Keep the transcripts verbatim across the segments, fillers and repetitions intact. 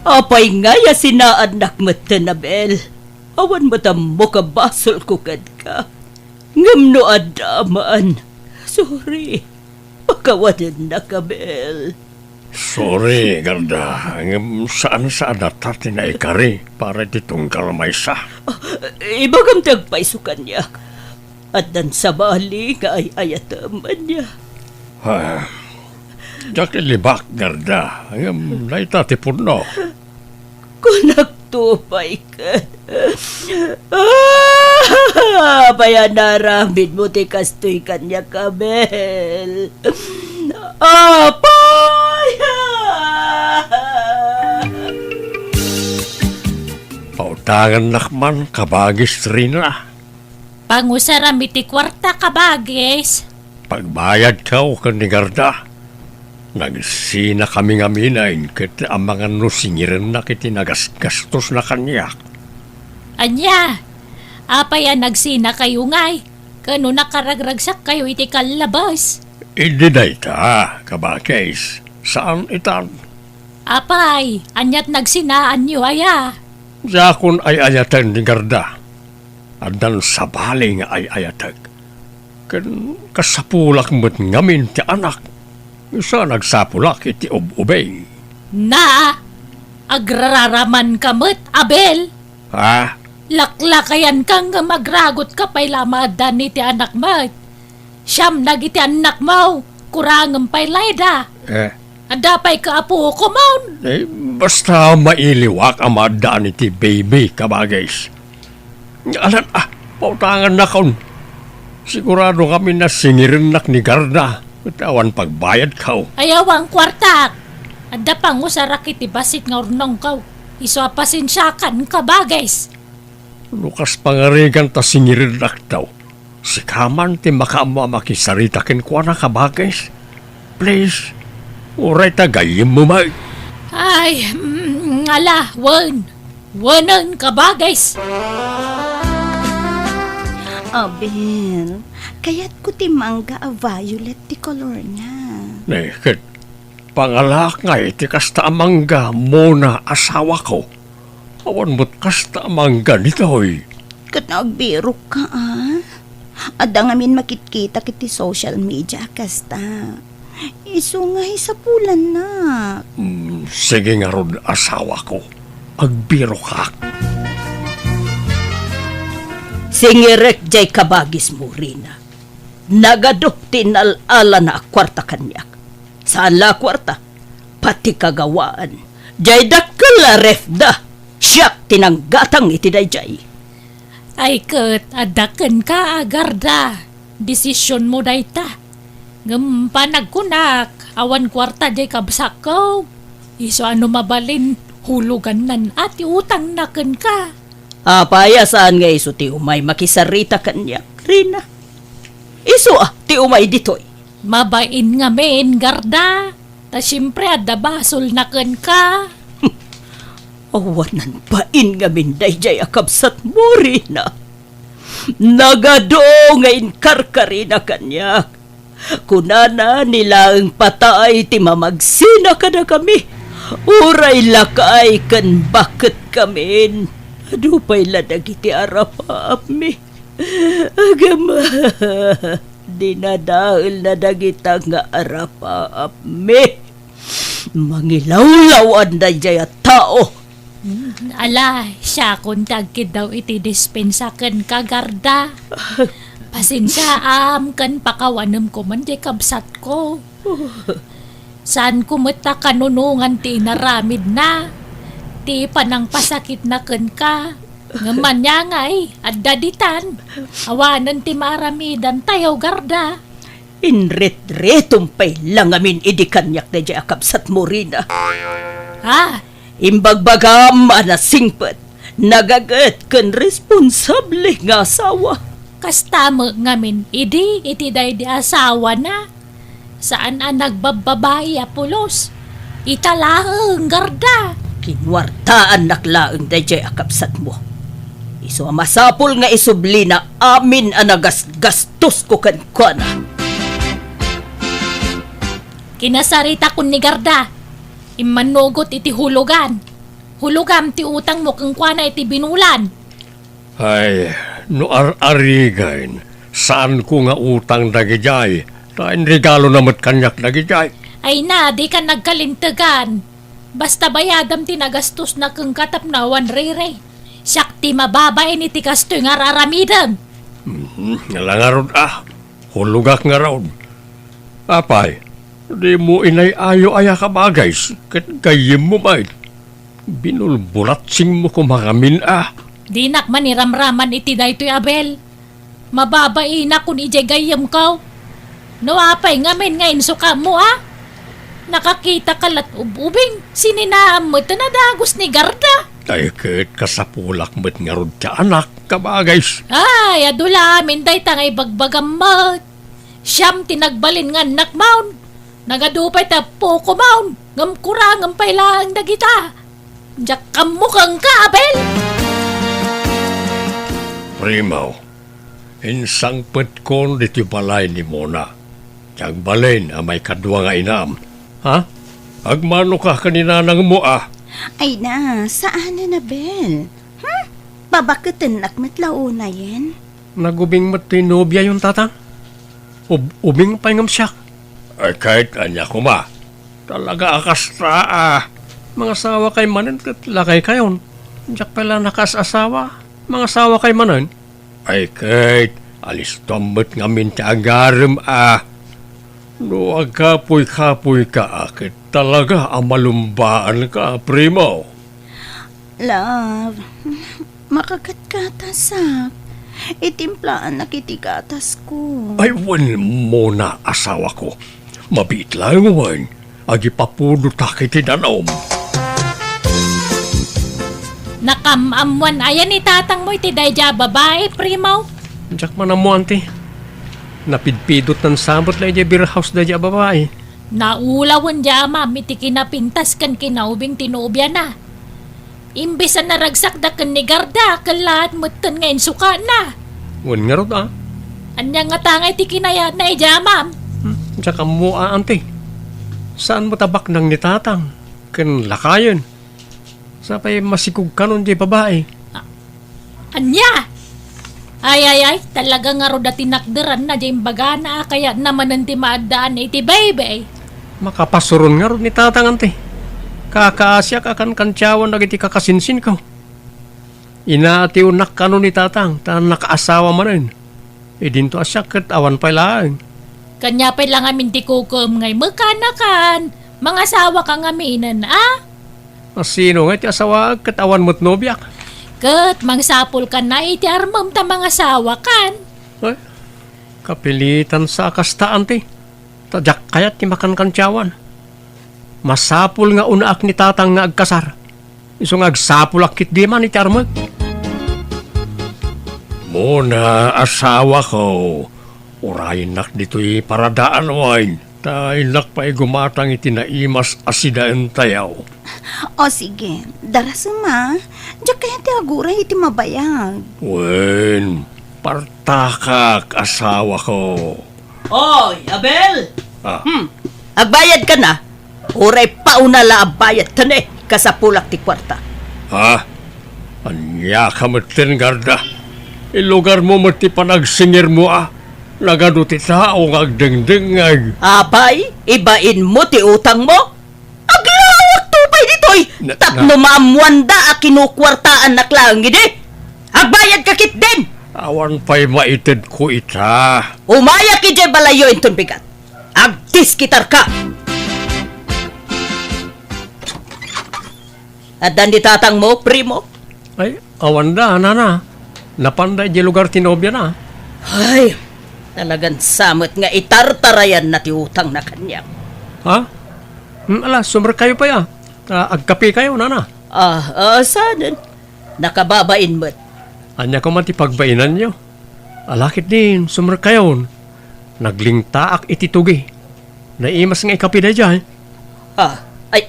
Apay ngay a sinaannak metten, Abel? Awan met ammok a basolko kenka. Ngem no adda man, sorry. Pakawanennak, Abel. Sorry, Garda. Ngem saan-saan a ta ti naikari para iti tunggal maysa. Ah, ibagam ti agpayso kaniak. Addan sabali nga ay-ayatem, ania? Ah, diak ilibak, Garda. Ngem dayta ti pudno. Kunakto pay ket. Ah, apay a naaramidmo ti kastoy kaniak, Abel? Apay! Pautangannak man, kabagis Rina. Pangusaram iti kuarta, kabagis. Pagbayadkaw ken ni Garda. Nagsinakami ngamin ket amangan no singirennak iti nagasgastosna kaniak. Ania? Apay a nagsinakayo ngay? Ken no nakaragragsakkayo iti kallabes? Idi dayta, kabagis, saan itan. Apay, aniat nagsinaanyo aya? Diakon ay-ayaten ni Garda. Addan sabali nga ay-ayatek. Ken kasapulak met ngamin ti anak. Isu a nagsapulak iti ub-ubing. Na, agrararamanka met, Abel. Ha? Laklakayanka ngem agragutka pay la a maaddaan iti anak met. Siam dagiti annakmo, kurangem pay layda. Eh. Adda pay kaapuko man. Eh, basta mailiwak a maaddaan iti baby, kabagis. Alan, ah, pautangannakon. Sigurado ngamin a singirennak ni Garda, ket awan pagbayadkaw. Ayaw ang kuartak. Adda pangusarak iti bassit nga urnongko. Isu a pasensiakan, kabagis. No kas pangarigan ta singirennak daw, sika man ti makaammo a makisarita kenkuana, kabagis. Please, uray ta gayyemmo met. Ay, mm, ala, wen. Wenen, kabagis. Abel, kayatko ti mangga a violet ti kolorna. Ne, ket pangalaak ngay ti kasta a mangga, Mona, asawako. Awan met kasta a mangga ditoy. Ket agbirokka, a? Adda ngamin makitkitak iti social media a kasta. Isu nga isapulannak. Mm, sige ngarud, asawako. Agbirokak. Singirek jay kabagis, Morina. Nagadu ti inal-alana a kuarta kaniak. Saan la a kuarta, pati kagawaan. Jay dakkel a refda, siak ti nanggatang iti dayjay. Ay ket, adda kenka, Garda. Desisionmo dayta. Ngem panagkunak, awan kuarta jay kabsatko. Isu a no mabalin, hulogannan a ti utangna kenka. Apay a saan nga isu ti umay makisarita kaniak, Rina? Isu a ti umay ditoy. Mabain ngamin, Garda. Ta siempre, adda basolna kenka. Awanan bain ngamin dayjay a kabsatmo, Rina. Nagadu nga inkarkarina kaniak. Kunana, ni laeng patay ti mamagsina kadakami. Uray lakay ken baketkamin. Adu pay la dagiti arapaapmi. Agama, dinadaelna dagita nga arapaapmi. Mangilawlaw-an dayjay a tao. Mm, ala, siakon ti agkiddaw iti dispensa kenka, Garda. Pasensiaam ken pakawanem koma jay kabsatko. Saanko met a kanunongan ti inaramidna, ti panangpasakitna kenka. Ngem ania ngay, adda ditan. Awanen ti maaramidantayo, Garda. Inritritmo pay la ngamin idi kaniak dayjay a kabsatmo, Rina. Ah, imbagbagam a nasingpet, nagaget ken responsable nga asawa. Kasta met ngamin idi iti daydi asawana. Saan a nagbabbabai a pulos. Ita laeng, Garda. Kinuartaannak laeng dayjay a kabsatmo. Isu a masapul nga isublina amin a nagasgastosko kenkuana. Kinasaritakon ni Garda. Immanugot iti hulogan. Hulogam ti utangmo kenkuana iti binulan. Ay, no ar-arigen, saanko nga utang dagidiay, ta inregalona met kaniak dagidiay. Ay na, dika nagkalintegan. Basta bayadam ti nagastosna kenka tapno awan riri. Siak ti mababain iti kastoy nga ar-aramidem. Mhm, ala ngarud a, hulogak ngarud. Apay, dimo inay-ayo aya kabagis, ket gayyemmo met. Binulbulatsingmo koma ngamin a. Dinak maniramraman iti daytoy, Abel. Mababainak kun idiay gayyemko. No apay ngamin nga insukaammo a? Nakakitaka la't ub-ubing, sininaam met a dagus ni Garda. Ay, ket kasapulak met ngarud ti anak, kabagis. Ay, adu la amin dayta nga ibagbagam met. Siam ti nagbalin nga annakmon. Nagadu pay ti appokomon, ngem kurangem pay laeng dagita. Diak ammo kenka, Abel! Primo, insangpetkon ditoy balay ni Mona. Ti agbalin a maikadua nga inam. Ha? Agmanoka ken ni nanangmo a? Ay na, saanen, Abel. Hmm? Pabaketennak met la unayen. Nagubing met toy nobiayon, Tatang? Ub-, ubing pay ngem siak. Ay, ket ania koma? Talaga a kasta a. Mangasawa kay manen ket lakay kayon. Diak pay la nakaas-asawa. Mangasawa kay manen. Ay, ket alistoam met ngamin ti agarem a. No agkapuy-kapuyka a, ket talaga a malumbaanka, Primo. Love, makagatgatasak. Itimplaannak iti gatasko. Ay, wen, Mona, asawako. Mabiit laeng wen, agipapudotak iti danum. Nakam-ammoan aya ni tatangmo iti daydiay a babai, Primo? Diak man ammo, Auntie. Napidpidotnan sa met la idiay beer house daydiay a babai. Naulawen di amam iti kinapintas ken kinaubing ti nobiana. Imbes a naragsakda ken ni Garda, kellaat metten nga insukana. Wen ngarud a. Ania ngata nga iti kinayatna idiay amam? Hmm, diak ammo a, Auntie. Saan met a baknang ni tatang ken lakayen. Sapay masikog kanon diay babai. A-, ania? Ay, ay, ay, talaga ngarud a tinakderanna diay imbagana a kayatna manen ti maaddaan iti baybay. Makapasuron ngarud ni tatang, Auntie. Kakaasiak a kankantiawan dagiti kakasinsinko. Inaatiwnak kanon ni tatang ta nakaasawa manen. Idinto a siak ket awan pay laeng. Kaniapay la ngamin ti kukuem nga imekanakan, mangasawaka ngaminen a? A sino ngay ti asawaek ket awan met nobiak? Ket mangsapulkan a iti armem ta mangasawakan. Ay, kapilitan sa a kasta, Auntie. Ta diak kayat ti makankantiawan. Masapul nga unaak ni tatang nga agkasar. Isu nga agsapulak ketdi man iti armek. Mona, asawako, urayennak ditoy paradaan wine, ta innak pay gumatang iti naimas a sidaentayo. O sige, darasem a. Diak kayat ti aguray iti mabayag. Wen, partakak, asawako. Oy, Abel! Ah. Hmm. Agbayadka na? Uray pauna la a bayad ken, eh, kasapulak ti kuarta. Ha? Ania ka metten, Garda? Ilugarmo met ti panagsingirmo a. Nagadu ti tao nga agdengdengngeg. Apay, ibainmo ti utangmo? Aglawakto pay ditoy, na, tapno na- maammoanda a kinukuartaannak laeng idi. Agbayadka ketdin! Awan pay maitedko ita. Umayak idiay balayyo inton bigat. Agdiskitarka! Adda ni tatangmo, primo? Ay, awanda, nana. Napanda idiay lugar ti nobiana. Ay, talagan sa met nga itartarayanna ti utangna kaniak. Ha? Hmm, ala, sumrekkayo pay a. Ah, agkapekayo, nana. Ah, ah, sanen? Nakababain met. Ania koma ti pagbainanyo? Ala ketdin, sumrekkayon. Naglingtaak iti tugi. Naimas nga ikapi daydiay. Ah, ay,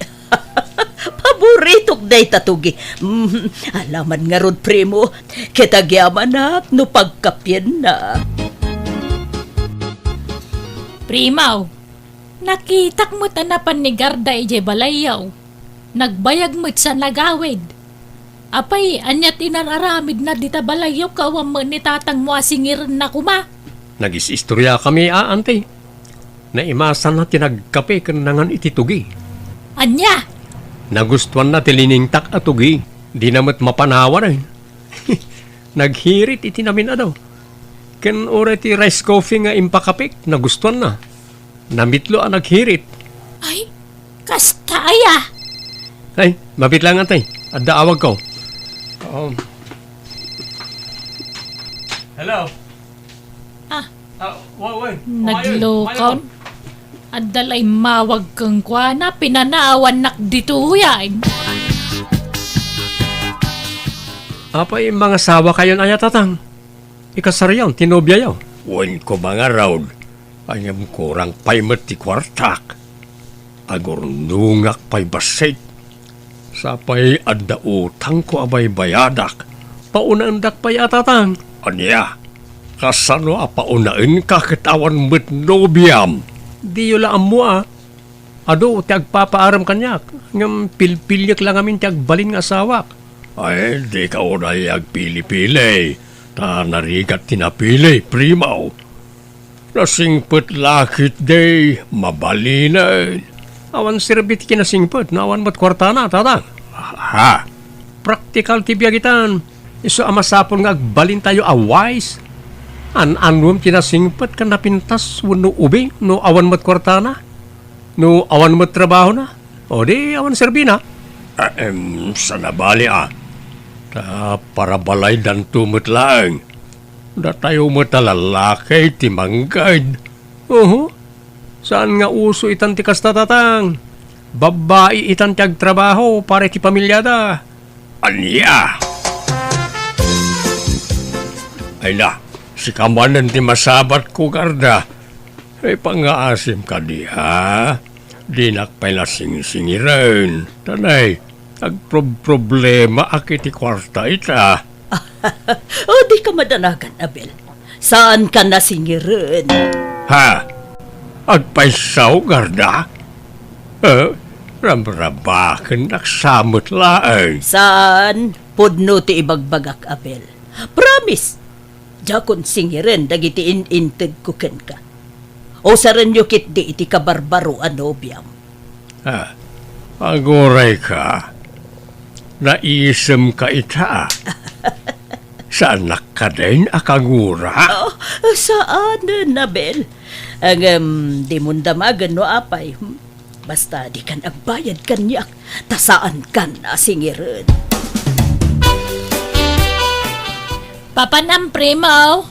paboritok dayta tugi. Mm, alaman ngarud, primo, ket agyamanak no pagkapienna. Primo, nakitak met a napan ni Garda idiay balayyo. Nagbayag met sa nagawid. Apay, ania ti inar-aramidna dita balayyo, awan met ni tatangmo a singirenna koma? Nagis-istoriakami a, anti. Naimasanna ti nagkape ken nangan iti tugi. Ania? Nagustuanna ti liningtak a tugi. Dina met mapanawan, eh. Naghirit iti namin-adu. Ken uray ti rice coffee nga impakapek, nagustuanna. Namitlo a naghirit. Ay, kasta aya? Ay, mabiit laeng, anti. Adda awagko. Um. Hello? Ah. Ah, wa-, wa-, Naglokaw. Adda la immawag kenkuana, pinanaawannak ditoyen. Apay, mangasawakayon aya, tatang? Ikasaryo ti nobiayo? Wen ko mangarud, ngem kurang pay met ti kuartak. Agurnongak pay bassit. Sapay adda utangko a baybayadak. Paunaendak pay a, tatang. Ania? Kasano a paunaenka ket awan met nobiam? Diyo la ammo a. Adu ti agpapaarem kaniak, ngem pilpiliek la ngamin ti agbalin nga asawak. Ay, dika unay agpili-pili, ta narigat ti napili, primo. Nasingpet la ketdi, mabalinen. Awan serbi ti kinasingpet no awan met kuartana, tatang. Ha? Praktikal ti biag itan. Isu a masapul nga agbalintayo a wise. An-anuem ti nasingpet ken napintas wenno ubing no awan met kuartana? No awan met trabahona? O di awan serbina? Ahem, saan a bali a. Ta parabalaydanto met laeng. Datayo met a lalaki ti mangged. Uhu. Saan nga uso itan ti kasta, tatang. Babbai itan ti agtrabaho para iti pamiliada. Ania? Ay na, sika manen ti masabatko, Garda. Ay, pangngaasim kadi, ha? Dinak pay nasingsingiren. Tanay, agprob-problemaak iti kuarta ita. O, dika madanagan, Abel. Saanka nasingiren. Ha? Agpayso, Garda? Eh, ramrabakennak sa met laeng. Saan? Pudno ti ibagbagak, Abel. Promise! Diakon singiren dagiti in-intedko kenka. Usarenyo ketdi iti kabarbaro a nobiam. Ah, agurayka. Naisemka ita. Saannak kadin a kagura? Oh, saan, Abel. Ngem, dimon damagen no apay. Hmm? Basta dikan agbayad kaniak, ta saankan a singiren. Papanam, primo.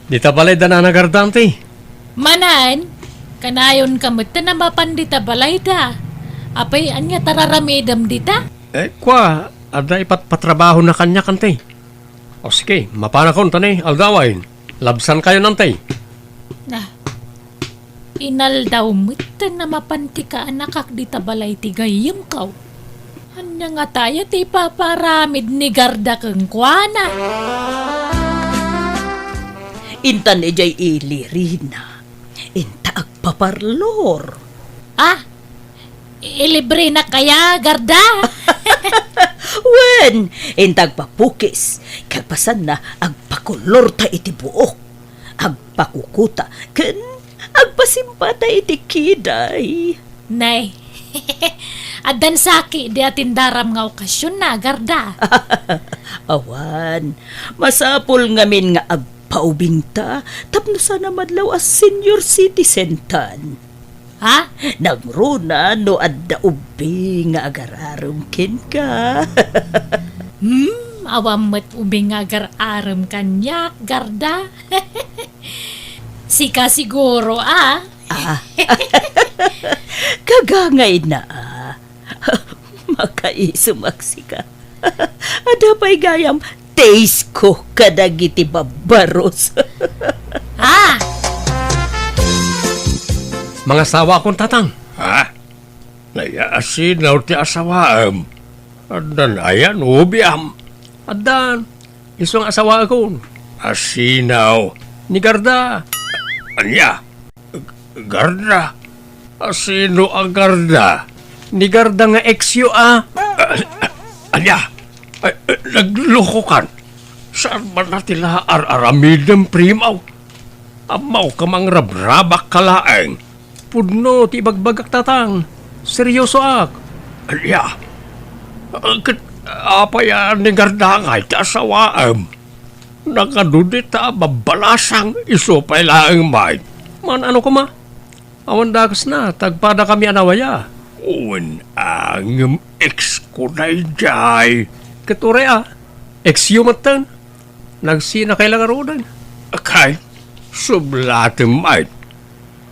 Dita balay da Nana Garda, anti. Manen, kanayonka met a mapan dita balayda. Apay, ania ti ar-aramidem dita? Eh, kua, adda ipatpatrabahona kaniak, anti. O sige, mapanakon ta ni aldawen. Labsankayo, anti. Na, inaldaw met a mapan ti kaanakak dita balay ti gayyemko. Ania ngata aya ti ipapaaramid ni Garda kenkuana? Intan idiay ili, Rina. Inta agpaparlor. Ah, ilibrenak aya, Garda? Wen, inta agpapukis. Kalpasanna, agpakolorta iti buok. Agpakukuta ken agpasimpata iti kiday. Nay, addan saki di atindaram nga okasionna, Garda. Awan, masapul ngamin nga agpaubingta tapno saan a madlaw a senior citizen tan. Ha? Nangruna no adda ubing nga agar-arem kenka. Hmm, awan met ubing nga agar-arem kaniak, Garda. Sika siguro, ah. Ah. Kagangayna, ah. Makaisumak sika. Adda pay gayam taste ko kadagiti babbaros. Ah! Mangasawakon, tatang. Ha? Naya, asino ti asawaem? Addan aya nobiam? Addan. Isu nga asawaekon. Asino? Ni Garda. Ania? Garda? Asino a Garda? Ni Garda nga ex-yo a. Ah, ania? Ay, eh, naglokokan. Saan man na ti la ar-aramidem, Primo? Ammawka mangrabrabak ka laeng. Pudno ti ibagbagak, Tatang. Seryosoak. Ania? Ah, ket apay a ni Garda ngay ti asawaem? Nakadudi ta babbalasang isu pay laeng met. Man-ano koma? Awan dakesna, tagpadakami a nawaya. Wen, a, ngem ex ko daydiay. Ket uray a, ex-yo metten. Nagsinakay la ngaruden. Kay, sublatem met.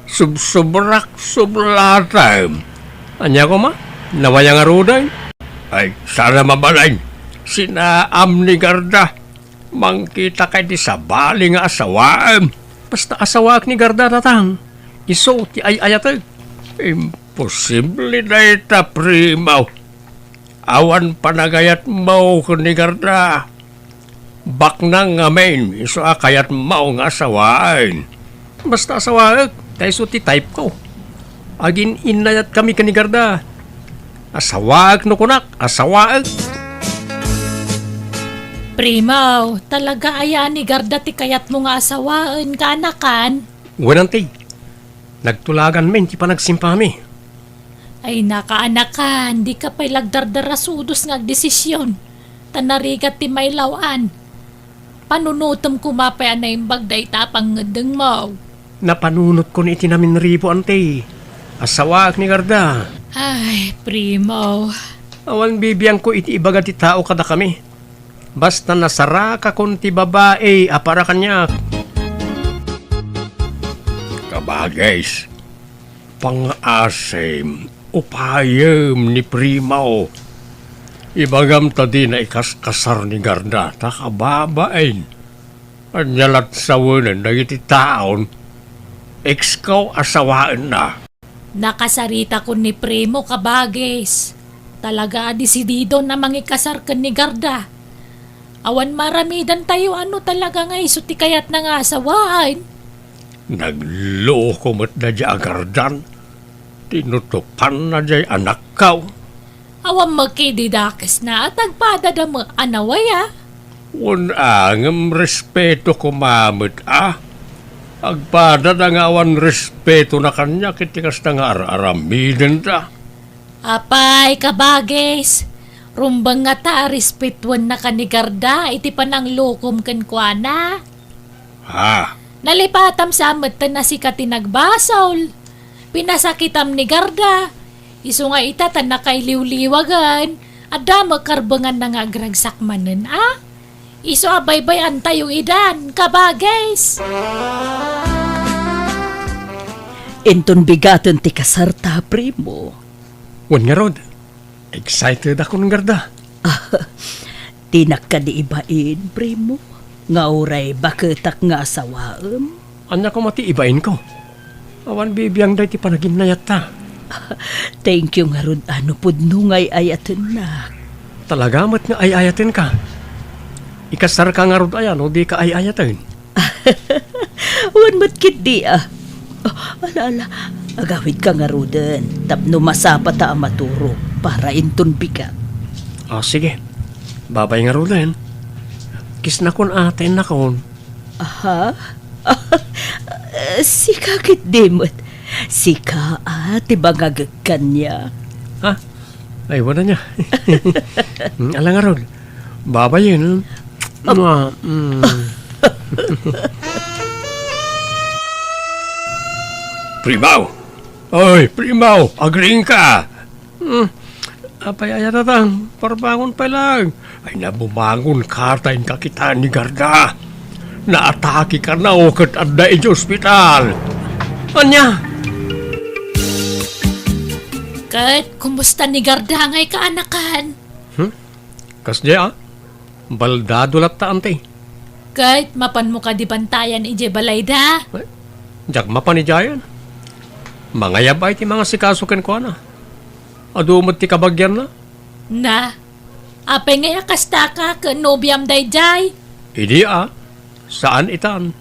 Subsobrak, sublatem. Ania koma? Nawaya ngaruden? Ay, saan a mabalin. Sinaam ni Garda. Mangkitak iti sabali nga asawaem. Basta asawaek ni Garda, Tatang. Isu ti ay-ayatek. Imposible dayta, Primo. Awan panagayatmo ken ni Garda. Baknang ngamin, isu a kayatmo nga asawaen. Basta asawaek, ta isu ti type ko. Agin-innayatkami ken ni Garda. Asawaek no kunak, asawaek. Primo, talaga aya ni Garda ti kayatmo nga asawaen, kaanakan? Wen, Auntie. Nagtulaganmin ti panagsimpami. Ay, nakaanakan, dika pay la agdardarasudos nga agdesision. Ta narigat ti mailaw-an. Panunotem koma pay a naimbag dayta a pangngeddengmo. Napanunotkon iti naminribo, Auntie. Asawaek ni Garda. Ay, Primo. Awan bibiangko iti ibaga ti tao kadakami. Basta nasarakakon ti babai a para kaniak. Kabagis, pangngaasim, upayem ni Primo. Ibagam ta dina ikaskasar ni Garda ta kababain. Ania lat sawenen dagiti taon? Ex ko a sawaenna. Nakasaritakon ni Primo, kabagis. Talaga a desididon a mangikasar ken ni Garda. Awan maaramidantayo a no talaga nga isu ti kayatna nga asawaen. Nagloko met daydiay a Gardan. Tinutopanna diay anakko. Awan met kadi dakesna a tagpadada met a nawaya. Wen a, ngem respeto koma met a. Agpadada nga awan respetona kaniak iti kasta nga ar-aramidenda. Apay, kabagis, rumbeng ngata a respetuennaka ni Garda iti pananglokom kenkuana? Ha? Nalipatam sa metten a sika ti nagbasol. Pinasakitam ni Garda. Isu nga ita ta nakailiwliwagen. Adda met karbenganna nga agragsak manen a. Isu a baybay-antayo idan, kabagis. Inton bigaten ti kasarta, Primo. Wen ngarud, excited akon, Garda. Dinak kadi ibain, Primo, nga uray baketak nga asawaem? Ania koma ti ibainko? Awan bibiang daydi panaginayatta. Thank you ngarud a no pudno nga ay-ayatennak. Talaga met nga ay-ayatenka. Ikasarka ngarud aya no dika ay-ayaten? Wen met ketdi a. Oh, ala, ala. Agawidka ngaruden tapno masapata a maturog para inton bigat. Ah, sige. Babay ngaruden. Kisnakon a, tayennakon. Aha? Sika ketdi met. Sika a ti bangagek kaniak. Ha? Ay, wala niya. Mm, ala ngarud. Babayen, ah. Ap- Mua, mm. Primaw! Oy, Primaw! Agriingka! Hmm. Apay aya, Tatang? Parbangon pay laeng. Ay, na, bumangonka ta inka kitaan ni Garda. Naatakeka na ket adda iti ospital. Ania? Ket, kumusta ni Garda ngay kaanakan? Hmm? Kasdiay, a? Baldado latta, Auntie. Ket, mapanmo kadi bantayan idiay balayda? Ay, diak mapan idiayen. Mangayab ay ti mangasikaso kenkuana. Adu met ti kabagianna. Na, apay ngay a kastaka ken nobiam daydiay? Idi a, saan itan.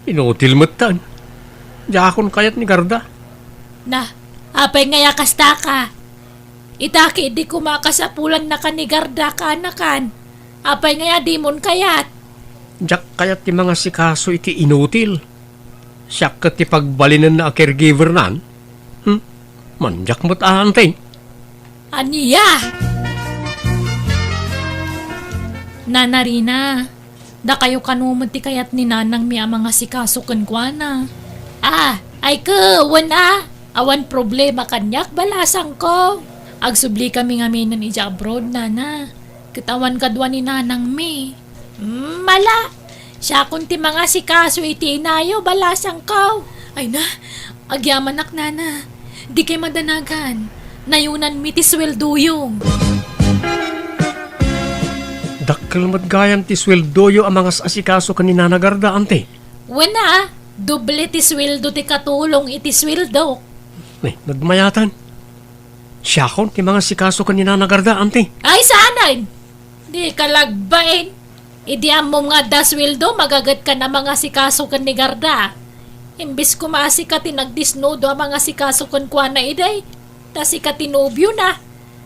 Inutil metten. Diakon kayat ni Garda. Na, apay ngay a kastaka? Ita ketdi koma a kasapulanna ka ni Garda kaanakan. Apay ngay a dimon kayat? Diak kayat ti mangasikaso iti inutil. Siak ket ti pagbalinenna a caregiver-nan. Hmm? Mandiak met a, Auntie. Ania? Nana Rina, dakayo kano met ti kayat ni nanangmi a mangasikaso kenkuana? Ah, ay ket, wen a. Awan problema kaniak, balasangko. Agsublikami ngaminen idiay abroad, nana. Ket awan kadua ni nanangmi. Mm, mala. Siakon ti mangasikaso iti inayo, balasangko. Ay na, agyamanak, nana. Dikay madanagan. Nayunanmi ti sueldoyo. Dakkel met gayam ti sueldoyo a mangas-asikaso ken ni Nana Garda, Auntie. Wen a, doble ti sueldo ti katulong iti sueldok. Ay, nagmayatan. Siakon ti mangasikaso ken ni Nana Garda, Auntie. Ay, saanen? Dika lagbain. Idi ammom nga adda sueldo, magagetka a mangasikaso ken ni Garda. Imbes koma a sika ti nagdisnudo a mangasikaso kenkuana idi, ta sika ti nobiona,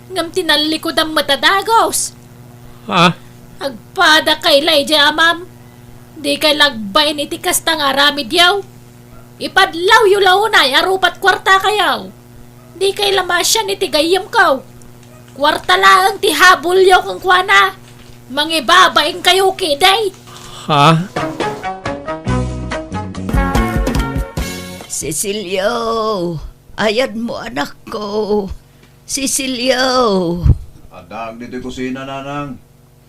ngem tinallikodam met a dagus. Ha? Agpadakay la idiay amam. Dikay lagbain iti kasta nga aramidyo. Ipadlawyo la unay a rupat kuartakayo. Dikay la masian iti gayyemko. Kuarta laeng ti habulyo kenkuana. Mangibabainkayo ketdi. Ha? Cecilio, ayadmo, anakko. Cecilio. Addaak ditoy kusina, nanang.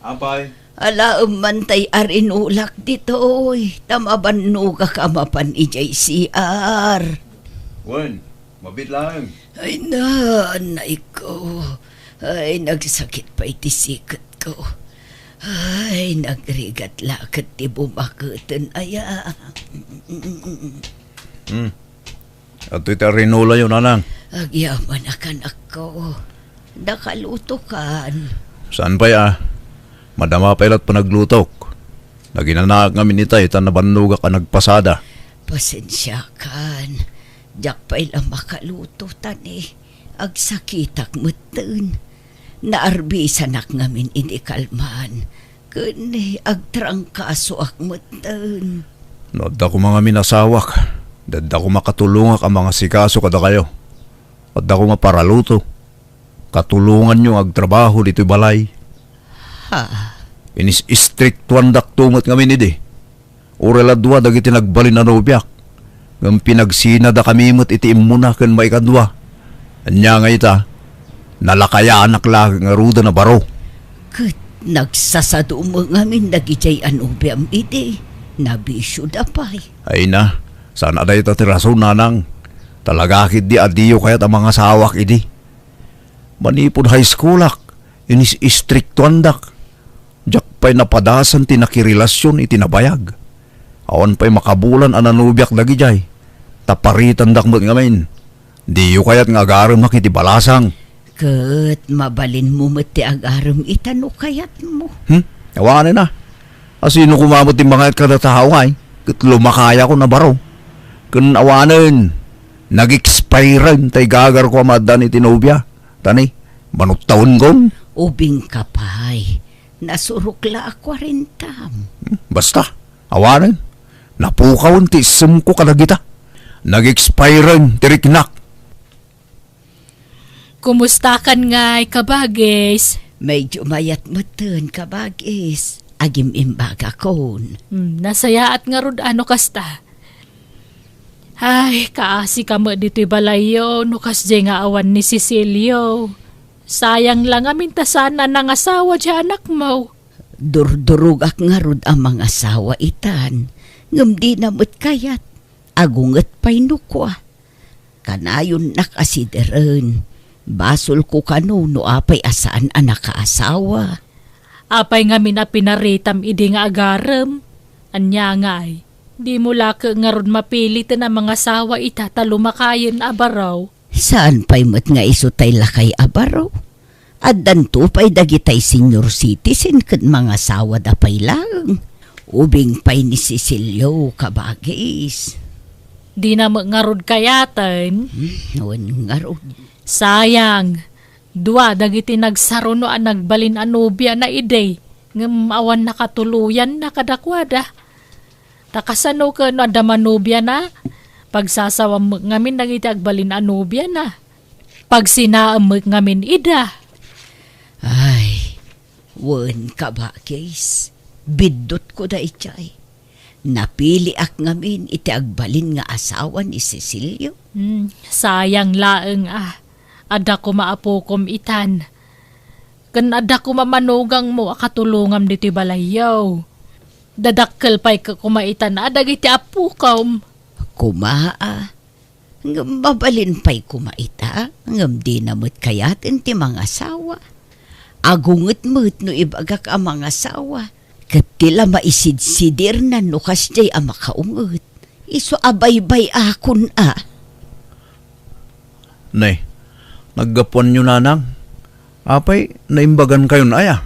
Apay? Alaem man tay arinolak ditoy, ta mabannogak a mapan idiay C R. Wen, mabiit laeng. Ay na, anayko. Ay, nagsakit pay ti siketko. Ay, nagrigat la ket ti bumaketen, aya. Hmm. Adtoy ti arinolayo, nanang. Agyamanak, anakko. Nakalutokan. Saan pay a? Madama pay la't panaglutok. Naginanaak ngamin itay ta nabannogak a nagpasada. Pasensiakan. Diak pay la makaluto, ta ni agsakitak metten. Naarbisanak ngamin idi kalman. Ken agtrangkasoak metten. No adda koma ngamin asawak, adda koma katulongak a mangasikaso kadakayo. Adda koma paraluto. Katulonganyo nga agtrabaho ditoy balay. Ha? Inis-istriktuandakto met ngamin idi. Uray la dua dagiti nagbalin a nobiak, ngem pinagsinadakami met iti immuna ken maikadua. Ania nga ita, nalakayanak laeng ngaruden a baro. Ket nagsasadumo ngamin dagidiay a nobiam idi, nabisioda pay. Ay na, saan a dayta ti rason, nanang. Talaga ketdi a diyo kayat a mangasawak idi. Manipud high schoolak, inis-istriktuandak. Diak pay napadasan ti nakirelasion iti nabayag. Awan pay makabulan a nanobiak dagidiay, ta paritandak met ngamin. Diyo kayat nga agaremak iti balasang? Ket mabalinmo met ti agarem ita no kayatmo. Hmm? Awanen a. Asino koma met ti mangayat kada tao ngay, ket lumakayakon a baro? Ken awanen, nag-expire tay gagarko a maaddaan iti nobia. Ta ni, manuttawenkon. Ubingka pay. Nasurok la a kuarentam. Hmm, basta, awanen. Napukawen ti issemko kadagita. Nag-expire ti riknak. Kumustakan ngay, kabagis? Medyo mayat metten, kabagis. Agim-imbagakon. Hmm, nasayaat ngarud a no kasta. Ay, kaasi ka met ditoy balayyo no kasdiay nga awan ni Cecilio. Sayang la ngamin ta saan a nangasawa diay anakmo. Durdurogak ngarud a mangasawa itan, ngem dina met kayat. Agunget pay no kua. Kanayonnak a sideren. Basolko kano no apay a saan a nakaasawa. Apay ngamin a pinaritam idi nga agarem? Ania ngay, dimo la ket ngarud mapiliten a mangasawa ita ta lumakayen a baro? Saan pay met nga isu tay lakay a baro? Addanto pay dagitay senior citizen ket mangasawada pay laeng. Ubing pay ni Cecilio, kabagis. Dina met ngarud kayaten? Hmm, wen ngarud. Sayang. Dua dagiti nagsaruno a nagbalin a nobiana idi, ngem awan nakatuloyanna kadakuada. Ta kasano ken no adda manobiana? Pagsasawam met ngamin dagiti agbalin a nobiana. Pagsinaem met ngamin ida. Ay, wen, kabakis, biddutko daydiay. Napiliak ngamin iti agbalin nga asawa ni Cecilio. Hmm, sayang laeng a. Adda koma apukom itan. Ken adda koma manugangmo a katulongam ditoy balayyo. Dadakkel pay ka koma itan a dagiti apukom. Koma a. Ngem mabalin pay koma ita, ngem dina met kayaten ti mangasawa. Agunget met no ibagak a mangasawa, ket ti la maisidsidirnan no kasdiay a makaunget. Isu a baybay-akon a. Ne, naggapuanyo, nanang? Apay, naimbagankayon aya?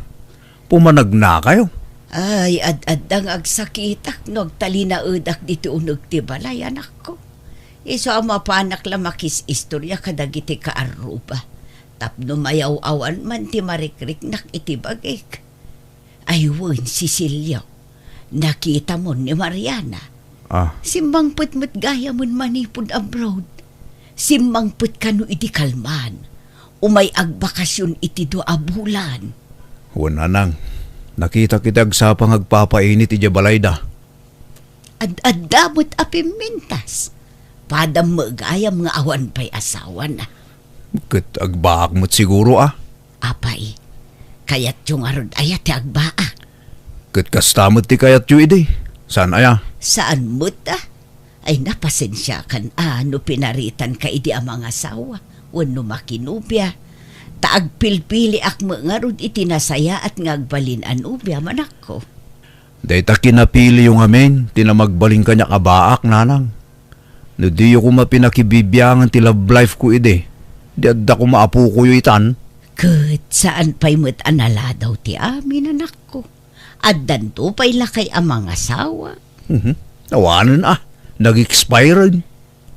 Pumanagnakayo? Ay, ad-adda nga agsakitak no agtalinaedak diti uneg ti balay, anakko. Isu a mapanak la makis-istoria kadagiti kaarruba, tapno mayaw-awan man ti marikriknak iti bagik. Ay wen, Cecilio, nakitamon ni Mariana. Ah. Simmangpet met gayamen manipud abroad. Simmangpet kano idi kalman. Umay agbakasyon iti dua a bulan. Wen, nanang, nakitak iti agsapa nga agpapainit idiay balayda. Ad-adda met a pimmintas. Padam met gayam nga awan pay asawana. Ket agbaak met siguro a. Apay, kayatyo ngarud aya ti agbaak? Ket kasta met ti kayatyo idi. Saan aya? Saan met a? Ay, napasensiakan a no pinaritanka idi a mangasawa wenno makinobia. Ta agpilpiliak met ngarud iti nasayaat nga agbalin a nobia, manakko. Dayta kinapiliyo ngamin ti namagbalin kaniak a baak, nanang. No diyo koma pinakibibiangan ti love life ko idi, di adda koma apokoyo itan. Ket saan pay met a naladaw ti amin, anakko. Addanto pay lakay a mangasawa. Mhm. Awanen a, nag-expiren.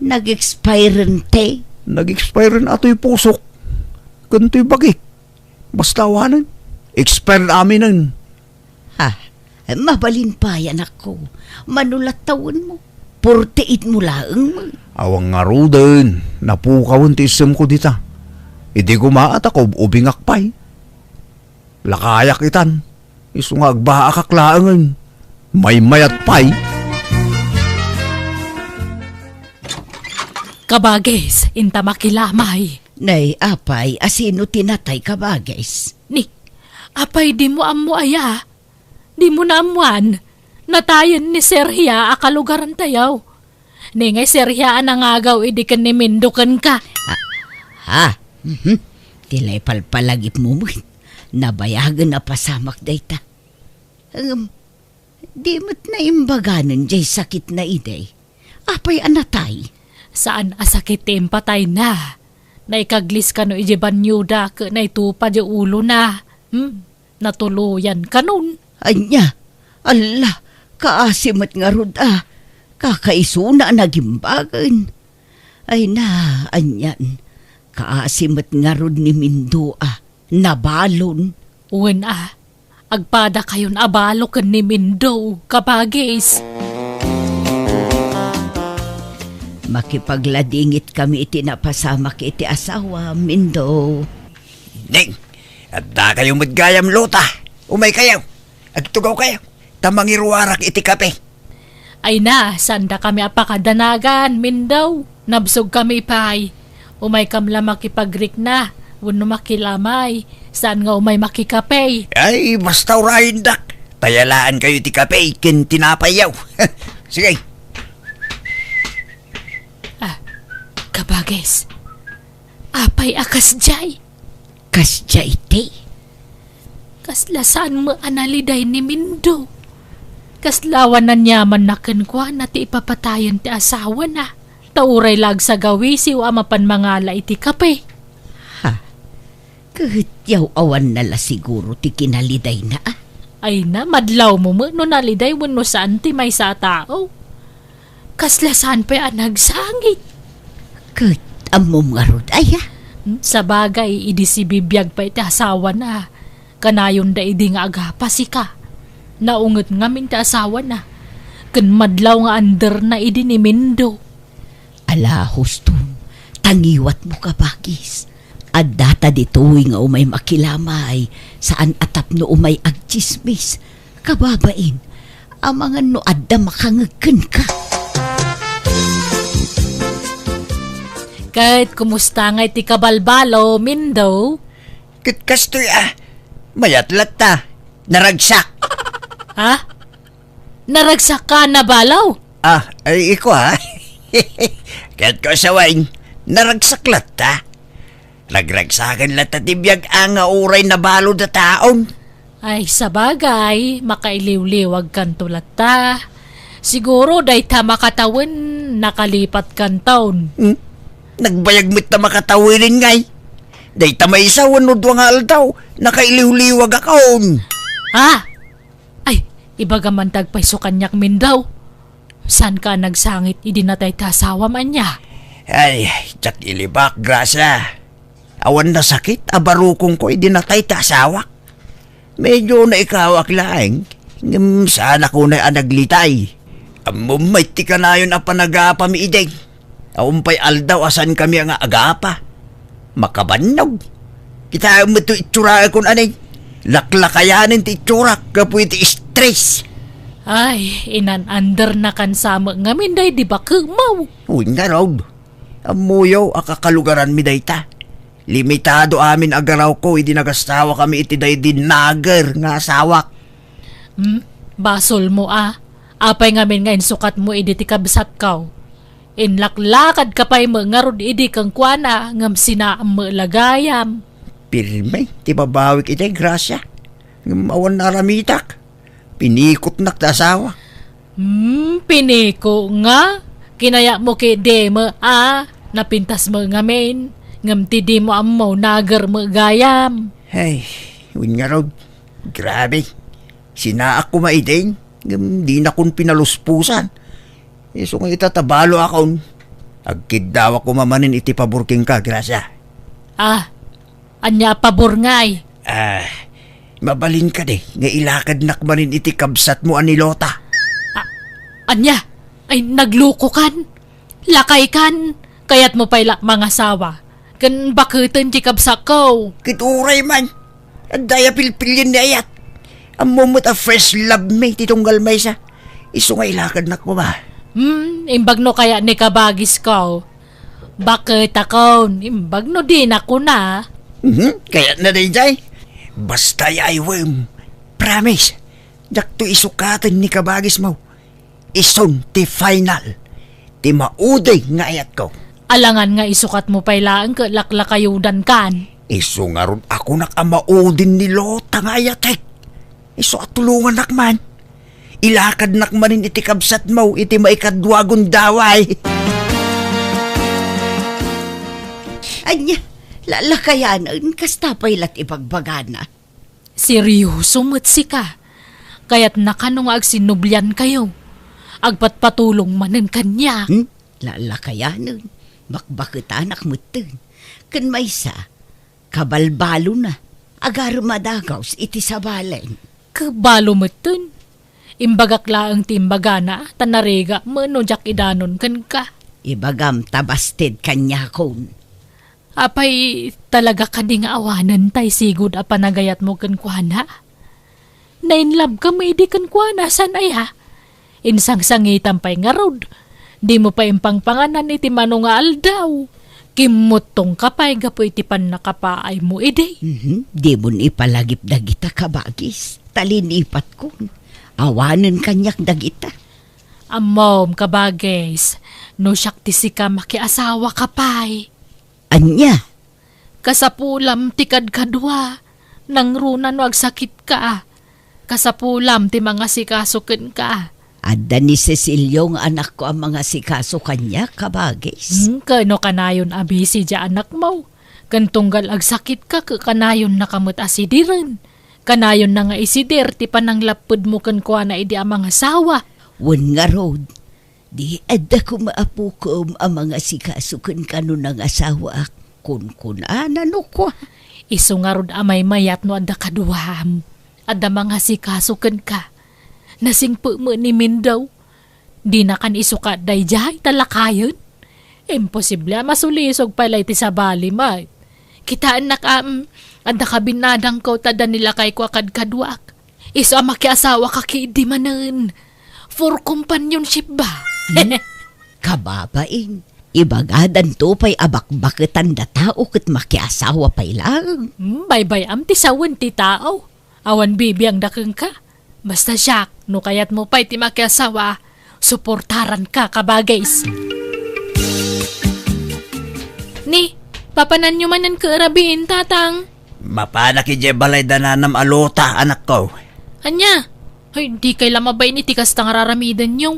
Nag-expiren ti? Nag-expiren a toy pusok. Ken toy bagik. Basta awanen. Expired aminen. Ha, mabalin pay, anakko. Mano la tawenmo? Forty-eight mo laeng met. Awan ngaruden, napukawen ti isemko dita. Idi koma a ta kaub-ubingak pay. Lakayak itan. Isu nga agbaakak laengen. Maymayat pay. Kabagis, inta makilamay. Nay, apay, asino ti natay, kabagis? Ni, apay, dimo ammo aya? Dimo naammoan? Natayen ni Serhia a kalugarantayo. Ni ngay Serhia a nangagaw idi ken ni Mindo kenka. Ah, ha? Mhm. Ti la ipalpalagipmo met. Nabayagen a pasamak dayta. Ngem, di met naimbaganen jay sakitna idi. Apay a natay? Saan a sakit ti impatayna. Naikaglis kano idiay banioda ket naitupa diay ulona. Hmm? Natuloyan kanon. Ania? Alla, kaasi met ngarud a. Kakaisuna a nagimbagen. Ay na, anian. Kaasi met ngarud ni Mindo a. Nabalon. Wen a. Agpadakayon a balo ken ni Mindo, kabagis. Makipagladingit kami iti napasamak iti asawa, Mindo. Ding! Addakayo met gayam, Lota. Umaykayo. Agtugawkayo. Ta mangiruarak iti kape. Ay na, saandakami a pakadanagan, Mindo. Nabsogkami pay. Umaykam la makipagrikna, wenno makilamay. Saan nga umay makikape. Ay, basta urayendak. Tayalaankayo ti kape ken tinapayyo. Sige. Ah, kabagis. Apay a kasdiay? Kasdiay ti? Kasla saan met a naliday ni Mindo. Kasla awan aniamanna kenkuana ti ipapatayen ti asawana. Ta uray la agsagawisiw a mapan mangala iti kape. Ha? Ket yaw-awanna la siguro ti kinalidayna a? Ay na, madlawmo met no naliday wenno saan ti maysa a tao. Kasla saan pay a nagsangit. Ket ammom ngarud aya? Sabagay, idi sibibiag pay ti asawana, kanayon da idi nga agapa sika. Naunget ngamin ti asawana, ken madlaw nga anderna idi ni Mindo. Ala, Huston, tangiwatmo, kabagis. Adda ta ditoy nga umay makilamay, saan a tapno umay agtsismis. Kababain, amangan no adda makangeg kenka. Ket kumusta ngay ti kabalbalo, Mindo? Ket kastoy a, mayat latta, naragsak. Ha? Naragsak ka, nabalaw? Ah, ay, iko, ha? Ket ko sawen, naragsak latta. Ragragsaken latta ti biag a nga uray nabalud a taon. Ay, sabagay, makailiwliwag kanto latta. Siguro dayta makatawen, nakalipat kanton. Hmm? Nagbayag met ta makatawenen ngay. Dayta maysa wenno dua nga aldaw, nakailiwliwag akon. Ha? Ay, ibagam man ti agpayso kaniak, Mindo. Saan ka nagsangit idi natay ti asawam, ania? Ay, diak ilibak, Gracia. Awan nasakit a barukongko idi natay ti asawak. Medyo naikawak laeng, ngem saan a kunay a naglitay. Ammom met ti kanayon a panagapami idi. Awan pay aldaw a saankami nga agapa. Makabannog. Kitaem met ti itsurakon, ani. Laklakayanen ti itsurak gapu iti stress. Ay, inan-undernakan sa met ngamin daydi bakemaw. Wen ngarud, ammoyo a kakalugaranmi dayta. Limitado amin a garawko idi nagasawakami iti daydi nager nga asawak. Hmm? Basolmo a. Apay ngamin nga insukatmo idi ti kabsatko? Inlaklakadka pay met ngarud idi kenkuana ngem sinaam met la gayam. Pirme ti babawik iti, Gracia. Ngem awan naaramitak. Pinikotnak ti asawa. Hmm, piniko nga? Kinayatmo ket di met a, napintas met ngamin. Ngem ti dimo ammo, nager met gayam. Ay, wen ngarud. Grabe. Sinaak koma idin, ngem dinakon pinaluspusan. Isu nga ita ta balo akon. Agkiddawak koma manen iti pabor kenka, Gracia. Ah, ania a pabor ngay? Ah, mabalin kadi nga ilakadnak manen iti kabsatmo a ni Lota? Ah, ania? Ay, naglukokan? Lakaykan? Kayatmo pay la mangasawa ken baketen ti kabsatko? Ket uray man, adda aya pilpilien ni ayat. Ammom met a first love mi ti tunggal maysa. Isu nga ilakadnak koma. Hmm, imbag no kayat ni kabagisko. Baketakon, imbag no dina kuna. Mhm, kayatna daydiay. Basta yaywem. Promise, diakto isukaten ni kabagismo. Isun ti final, ti maudi nga ayatko. Alangan nga isukatmo pay laeng ket laklakayudankan. Isu ngarud a kunak a maudin ni Lota nga ayatek. Isu a tulongannak man. Ilakadnak manen iti kabsatmo iti maikadua a gundaway. Ania, lalakayanen, kasta pay la ti ibagbagana. Seryoso met sika. Kayatna kano nga agsinubliankayo? Agpatpatulong manen kaniak. Hmm? Lalakayanen, bakbaketanak metten. Ken maysa, kabalbalona, agarem a dagaws iti sabalen. Kabalo metten. Imbagak laeng ti imbagana, ta narigak met no diak idanon kenka. Ibagam ta basted kaniakon. Apay, talaga kadi nga awanen tay sigud a panagayatmo kenkuana? Nainlabkam idi kenkuana, saan aya? Insangsangitam pay ngarud. Dimo pay impangpanganan iti mano nga aldaw. Kimmuttongka pay gapu iti pannakapaaymo idi. Mhm. Dimon ipalagip dagita, kabagis. Ta linipatkon. Awanen kaniak dagita. Ammom, kabagis, no siak ti sika, makiasawaka pay. Ania? Kasapulam ti kadkadua, nangruna no agsakitka. Kasapulam ti mangasikaso kenka. Adda ni Cecilio nga anakko a mangasikaso kaniak, kabagis. Hmm, ken no kanayon a busy diay anakmo, ken tunggal agsakitka ket kanayonnaka met a sidiren. Kanayonna nga isidir ti pananglappedmo kenkuana idi a mangasawa. Wen ngarud, di adda koma apokem a mangasikaso kenka no nangasawaak. kunkunana no kua. Isu ngarud a maymayat no adda kaduam. Adda mangasikaso kenka. Nasingpe met ni Mindaw. Dinakan isukat daydiay ta lakayen. Imposible a masulisog pay la iti sabali met. Kitaennak a, mm, adda kabinnadangko ta adda ni lakayko a kadkaduak. Isu a makiasawaka ketdi manen. For companionship ba? Hmm? Kababain, ibagadanto pay a bakbaketan da tao ket makiasawa pay laeng. Hmm, baybay-am ti sawen ti tao. Awan bibiangda kenka. Basta siak, no kayatmo pay ti makiasawa, suportaranka, kabagis. Ni, papananyo manen ket rabiin, tatang? Mapanak idiay balay da nanam a Lota, anakko. Ania? Ay, di kay la mabain iti kasta nga raramidenyo.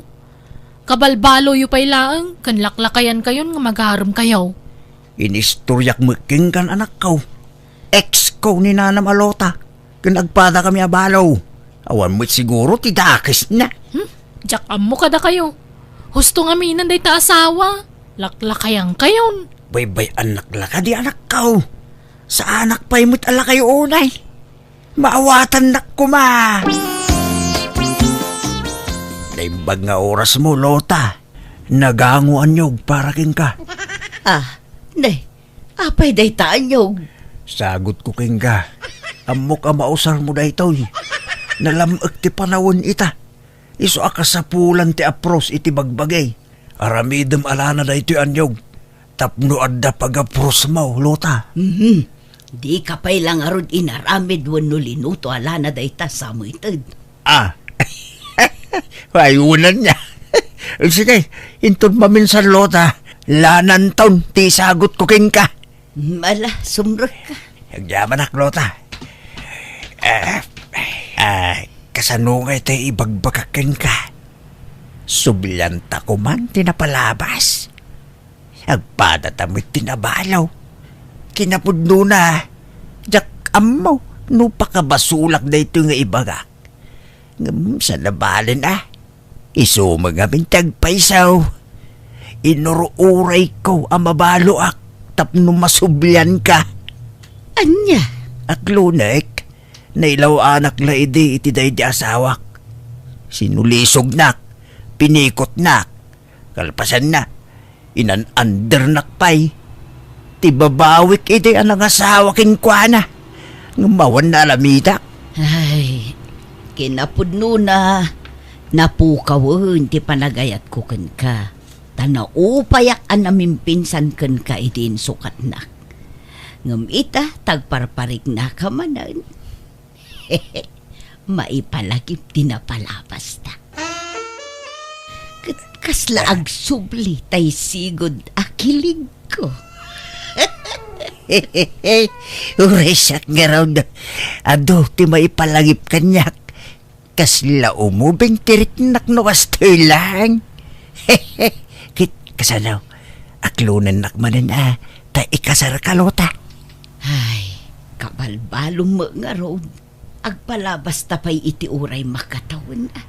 Kabalbaloyo pay laeng, ken laklakayankayon nga magaremkayo. Inistoriak met kenkan, anakko. Ex ko ni nanam a Lota, ken agpadakami a balo. Awan met siguro ti dakesna. Hmm? Diak ammo kadakayo. Husto ngamin dayta asawa. Laklakayankayon. Baybay-annak la kadi, anakko. Saanak pay met a lakayo unay. Maawatannak koma. Naimbag nga orasmo, Lota. Nagango a niyog para kenka. Ah, ne, apay dayta a niyog? Sagutko kenka. Ammok a mausarmo daytoy. Nalam-ek ti panawen ita. Isu a kasapulan ti apros iti bagbagi. Aramidem a lana daytoy a niyog. Tapno adda pagaprosmo, Lota. Mhm. Dika pay la ngarud inaramid wenno linuto a lana dayta, sameted. Ah. Ay, unan niya. Sige, inton maminsan, Lota, lananton ti isagutko kenka. Ala, sumrekka. Agyamanak, Lota. Ah, ah, kasano nga iti ibagbagak kenka? Sublianta koman ti napalabas. Agpadata met ti nabalo. Kinapudnona, diak ammo no pakabasolak daytoy nga ibagak. Ngem saan a balen a. Isu met ngamin ti agpayso. Inur-urayko a mabaloak tapno masublianka. Ania? Aklonek, nailaw-anak la idi iti daydi asawak. Sinulisognak, pinikotnak, kalpasanna, inan-andernak pay ti babawik idi a nangasawa kenkuana, ngem awan naalamidak. Ay, kinapudnona, napukawen ti panagayatko kenka, ta naupayak a namimpinsan kenka idi insukatnak. Ngem ita, tagparpariknaka manen. Maipalagip ti napalabasta. Ket kasla agsubli tay sigud a kiligko. Uray siak ngarud, adu ti maipalagip kaniak. Kasla umubing ti riknak no kastoy laeng. Ket kasano, aklonennak manen a ta ikasarka, Lota. Ay, kabalbalom met ngarud. Agpalabasta pay iti uray makatawen a.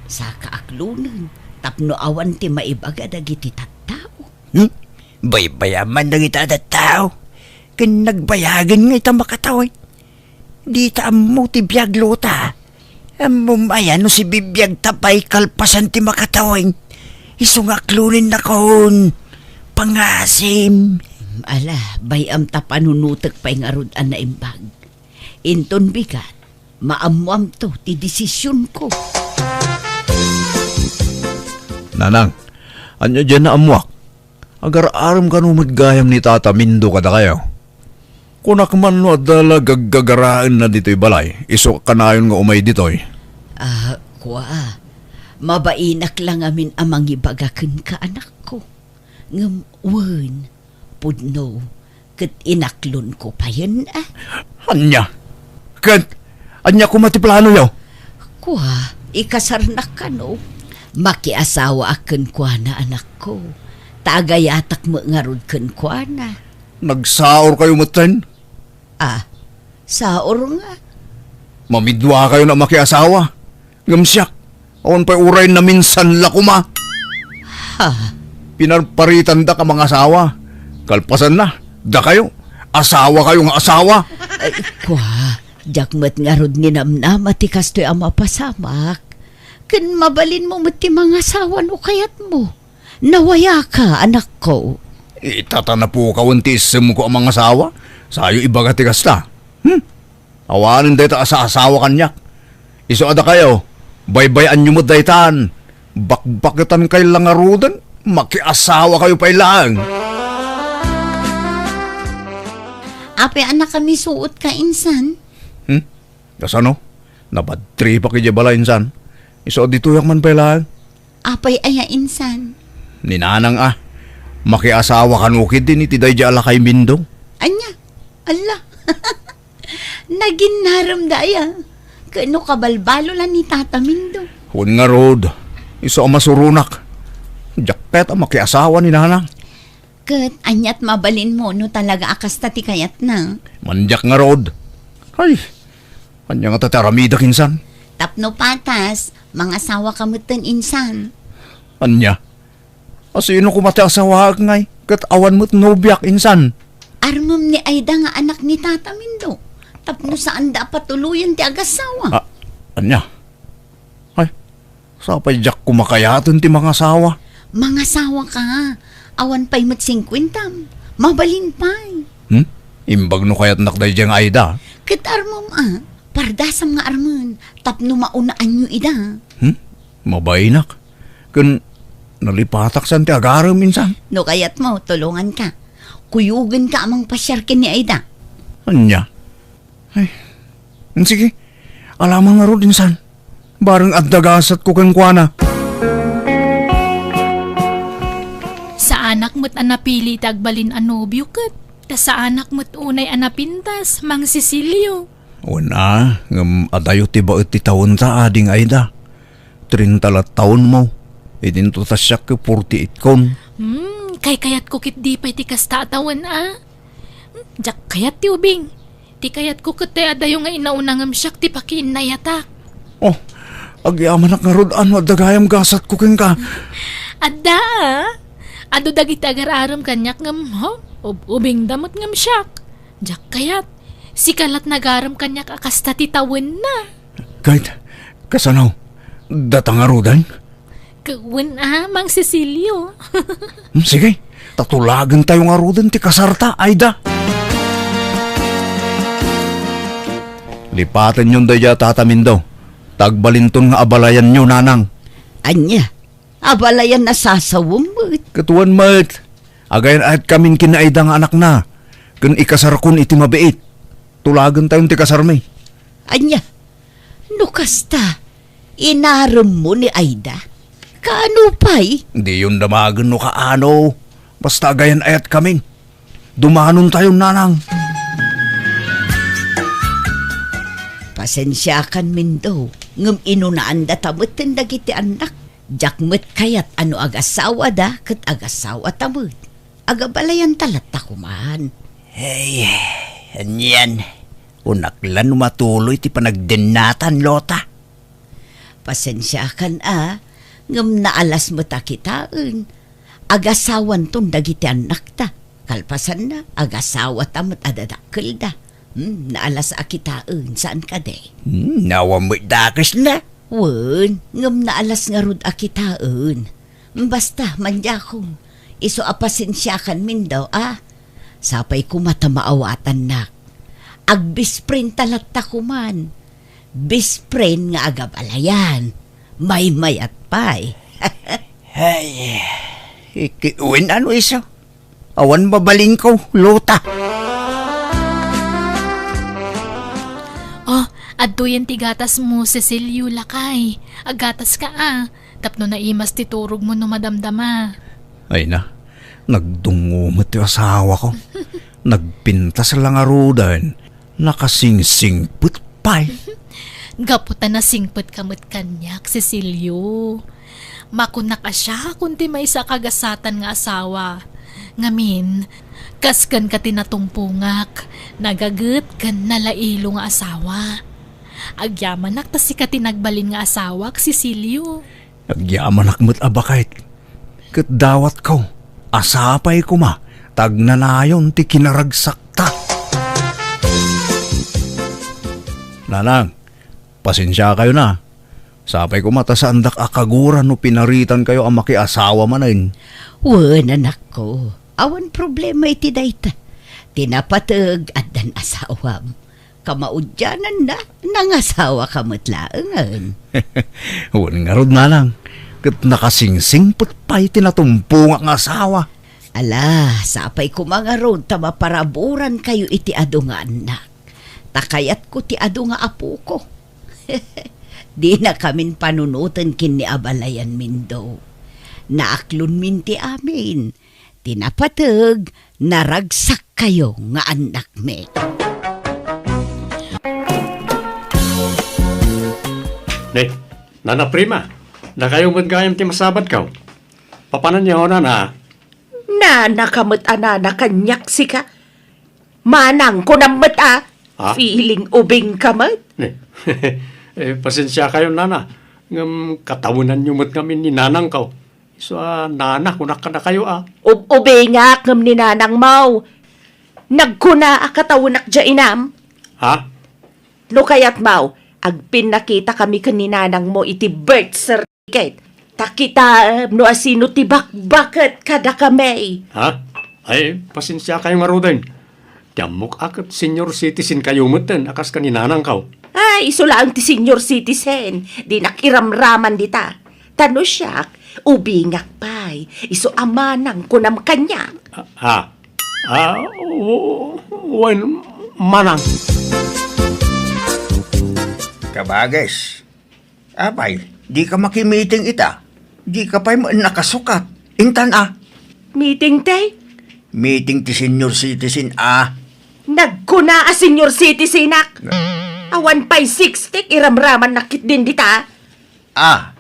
Saka aklonen tapno awan ti maibaga dagiti tattao. Hmm? Baybayam man dagiti a tattao. Ken nagbayagen nga ita makatawen. Dita ammo ti biag, Lota. Ammom aya no sibibiagta pay kalpasan ti makatawen? Isu nga aklonennakon. Pangasim. Ala, bay-am ta panunotek pay ngarud a naimbag. Inton bigat, maammoamto ti desisionko. Nanang, ania diay naammoak? Agar-arem kano met gayam ni Tata Mindo kadakayo? Kunak man no adda la gaggagaraenna ditoy balay, isu kanayon nga umay ditoy. Ah, kua, mabainak la ngamin a mangibaga kenka, anakko. Ngem wen, pudno, ket inaklonko payen a. Ania? Ket ania koma ti planoyo? Kua, ikasarnak kano? Makiasawaak kenkuana, anakko. Ta agayatak met ngarud kenkuana. Nagsaorkayo metten? Ah, saor nga. Mamiduakayon a makiasawa. Ngem siak, awan pay uray naminsan la koma. Ha? Pinarparitandak a mangasawa. Kalpasanna, Dakayo, asawakayo nga asawa. Ay, kua, diak met ngarud ninamnama ti kastoy a mapasamak. Ken mabalinmo met ti mangasawa no kayatmo. Nawayaka, anakko. Ita ta napukawen ti issemko a mangasawa. Sayo ibaga ti kasta. Hmm? Awanen dayta a saasawa kaniak. Isu a dakayo, baybay-anyo met daytan. Bakbaketankay la ngaruden, makiasawakayo pay laeng. Apay a nakamisuotka insan? Hmm? Kasano? Nabadtripak idiay balay insan. Isu a ditoyak man pay laeng. Apay aya insan? Ni nanang a, makiasawa kano ketdi iti daydiay a lakay Mindo. Ania? Alla. Naginnaremda aya. Ken no kabalbalo la ni Tata Mindo. Wen ngarud, isu a masuronak. Diak kayat a makiasawa ni nanang. Ket aniat mabalinmo no talaga a kasta ti kayatna? Mandiak ngarud. Ay, ania ngata ti aramidek insan? Tapno patas, mangasawaka metten insan. Ania? Asino koma ti asawaek ngay? Ket awan met nobiak insan. Armem ni Aida nga anak ni Tata Mindo. Tapno saanda a patuloyen ti agasawa. Ah, ania? Ay, sapay diak koma kayaten ti mangasawa. Mangasawa ka. Awan pay met singkuentam. Mabalin pay. Hmm? Imbag no kayatnak daydiay nga Aida. Ket armem a, pardasam nga armen, tapno maunaanyo ida. Hmm? Mabainak. Ken nalipatak san ti agarem insan. No kayatmo, tulonganka. Kuyogenka a mangpasiar ken ni Aida. Ania? Ay, sige. Alamang ngarud insan. Bareng adda gasatko kenkuana. Saanak met a napili ti agbalin a nobio ket ta saanak met unay a napintas, Mang Cecilio. Wen a, ngem adayo ti baet ti taonta, Ading Aida. Trenta la taonmo. Idinto ta siak ket forty-eight kon. Hmm, kaykayatko ketdi pay ti kasta a tawen a. Hmm, diak kayat ti ubing. Ti kayatko ket ti adayo nga inauna ngem siak ti pakiinnayatak. Oh, agyamanak ngarud a no adda gayam gasatko kenka. Adda a. Adu dagiti agar-arem kaniak ngem, ho, ub-, ubingda met ngem siak. Diak kayat. Sika lat nagarem kaniak a kasta ti tawenna. Ket, kasano? Data ngaruden? Ke-, wen a, Mang Cecilio. Hmm, sige, ta tulagentayo ngaruden ti kasarta, Aida. Lipatenyon daydiay a Tata Mindo. Ta agbalinton nga abalayanyo, nanang. Ania? Abalayan a sasawem met. Ket wen met. Agayan-ayatkamin ken ni Aida nga anakna. Ken ikasarkon iti mabiit. Tulagentayon ti kasarmi. Ania? No kasta, inaremmo ni Aida? Kaano pay? Diyon damagen no kaano. Basta agayan-ayatkamin. Dumanontayon, nanang. Pasensiakan, Mindo, ngem inunaandata metten dagiti annak. Diak met kayat a no agasawada ket agasawata met. Agabalayanta latta koman. Ay, anian, kunak la no matuloy ti panagdennatan, Lota. Pasensiakan a, ngem naalas met a kitaen. Agasawanton dagiti annakta. Kalpasanna, agasawata met a dadakkelda. Hmm, naalas a kitaen, saan kadi? Hmm, awan met dakesna. Wen, ngem naalas ngarud a kitaen. Basta, mandiako, isu a pasensiakan, Mindo, a. Sapay koma ta maawatannak. Agbest friend ta latta koman. Best friend nga agabalayan. Maymayat pay. Ay, iki-, wen ano isu? Awan mabalinko, Lota. Oh, adtoyen ti gatasmo, Cecilio, lakay. Aggatas ka a, tapno naimas ti turogmo no madamdama. Ay na, nagdungngo met ti asawako. Nagpintas la ngaruden. Nakasingsingpet pay. Gapu ta nasingpetka met kaniak, Cecilio. Makunak a siakon ti maysa a kagasatan nga asawa. Ngamin, kas kenka ti natumpongak, nagaget ken nalailo nga asawa. Agyamanak ta sika ti nagbalin nga asawak, Cecilio. Agyamanak met a baket. Ket dawatko a sapay koma ta agnanayon ti kinaragsakta. Nanang, pasensiakayo na. Sapay koma ta saandak a kagura no pinaritankayo a makiasawa manen. Wen, anakko, awan problema iti dayta. Ti napateg, addan asawam. Kamaudiananna, nangasawaka met laengen. Wen ngarud, nanang, ket nakasingsingpet pay ti natumpongak nga asawa. Ala, sapay koma ngarud ta maparaburankayo iti adu nga annak. Ta kayatko ti adu nga apoko. Dinakamin panunoten ken ni abalayan, Mindo. Naaklonmin ti amin. Ti napateg, naragsakkayo nga annakmi. Ne, Nana Prima, dakayo met gayam ti masabadko. Papananyo, nana? Nanaka met a nana kaniak sika. Manang, kunam met a. Ha? Feeling ubing ka met. Ne. Eh, pasensiakayo, nana. Ngem katawenanyo met ngamin ni nanangko. Isu a nana, kunak kadakayo a. Ub-, ubingak ngem ni nanangmo. Nagkuna a katawenak diay inam. Ha? No kayatmo, agpinnakitakami ken ni nanangmo iti birth certificate. Ta kitaem no asino ti bakbaket kadakami. Ha? Ay, pasensiakayo ngaruden. Ti ammok a ket senior citizenkayo metten a kas ken ni nanangko. Ay, isu laeng ti senior citizen. Dinak iramraman dita. Ta no siak, ubingak pay. Isu a manang kunam kaniak. Ah, ha? Ah, w-, wen, manang. Kabages, apay, dika makimiting ita? Dika pay met nakasukat. Intan a. Meeting ti? Meeting ti senior citizen a. Nagkuna a senior citizenak. Awan pay sixty, iramramannak ketdin dita. Ah.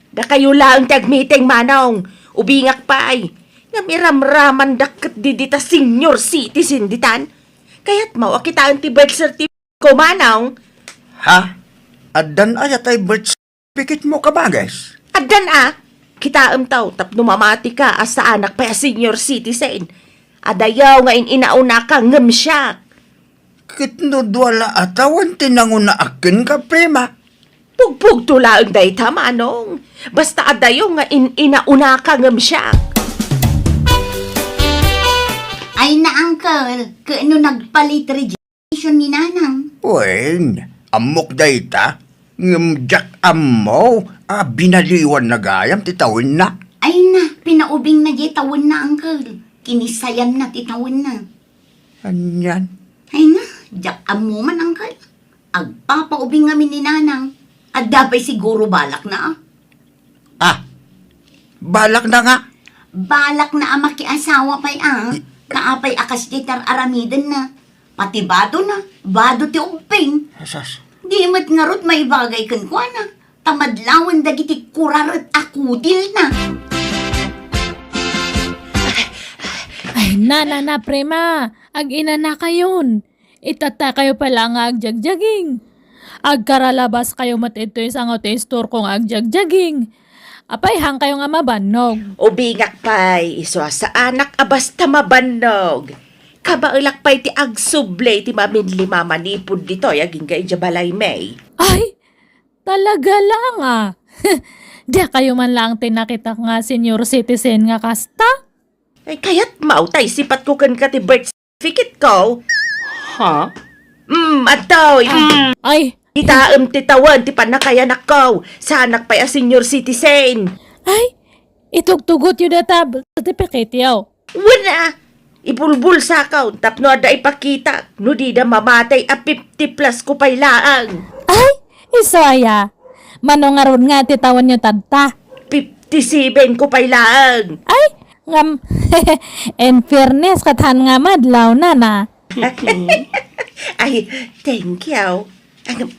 Dakayo laeng ti agmeeting, manong. Ubingak pay. Ngem iramramandak ketdi dita senior citizen ditan. Kayatmo a kitaen ti birth certificate ko, manong? Ha? Addan aya tay birth certificate mo, kabages? Addan a. Kitaem taw, tapno mamatika a saanak pay a senior citizen. Adayo nga in-inaunaka ngem siak. Ket no dua la a tawen ti nangunaak kenka, Prima? Pugpugto laeng dayta, manong. Basta adayo nga in-inaunaka ngem siak. Ay na, uncle, ket no nagpalit resignation ni nanang? Wen, ammok dayta. Ngem diak ammo a binaliwanna gayam ti tawenna. Ay na, pinaubingna diay tawenna, uncle. Kinisayanna ti tawenna. Anian? Ay na, diak ammo man, uncle. Agpapaubing ngamin ni nanang. Adda pay siguro balakna, a. Ah, balakna nga? Balakna a makiasawa pay, a. Kaapay a kasdiay ti ar-aramidenna. Pati badona, bado ti ubbing. Asas. Di met ngarud maibagay kenkuana. Ta madlawen dagiti kuraret a kudilna. Ay, na, na, na, Prima, ag-inanakayon. Itattakayo pay la nga agjagjaging. Agkaralabaskayo met ditoy sango ti istorko nga agjagjaging. Apay, haankayo nga mabannog? Ubingak pay, isu a saanak a basta mabannog. Kabaelak pay ti agsubli ti maminlima manipud ditoy agingga idiay balaymi. Ay, talaga lang, a. Diakayo man laeng ti nakitak nga senior citizen nga kasta? Ay, kayatmo tay sipatko kenka ti birth certificate ko? Ha? Mm, adtoy. Mm. Ay. Kitaem ti tawen ti pannakayanakko. Saanak pay a senior citizen. Ay, itugtugotyo dayta birth certificate-yo. Wen a, ibulbulsakon tapno adda ipakitak no dida mamatay a fifty plus ko pay laeng. Ay, isu aya. Mano ngarud nga ti tawenyo tatta? Fifty-seven ko pay laeng. Ay, ngem, in fairness, ket haan nga madlaw, nana. Ay, thank you. Ay,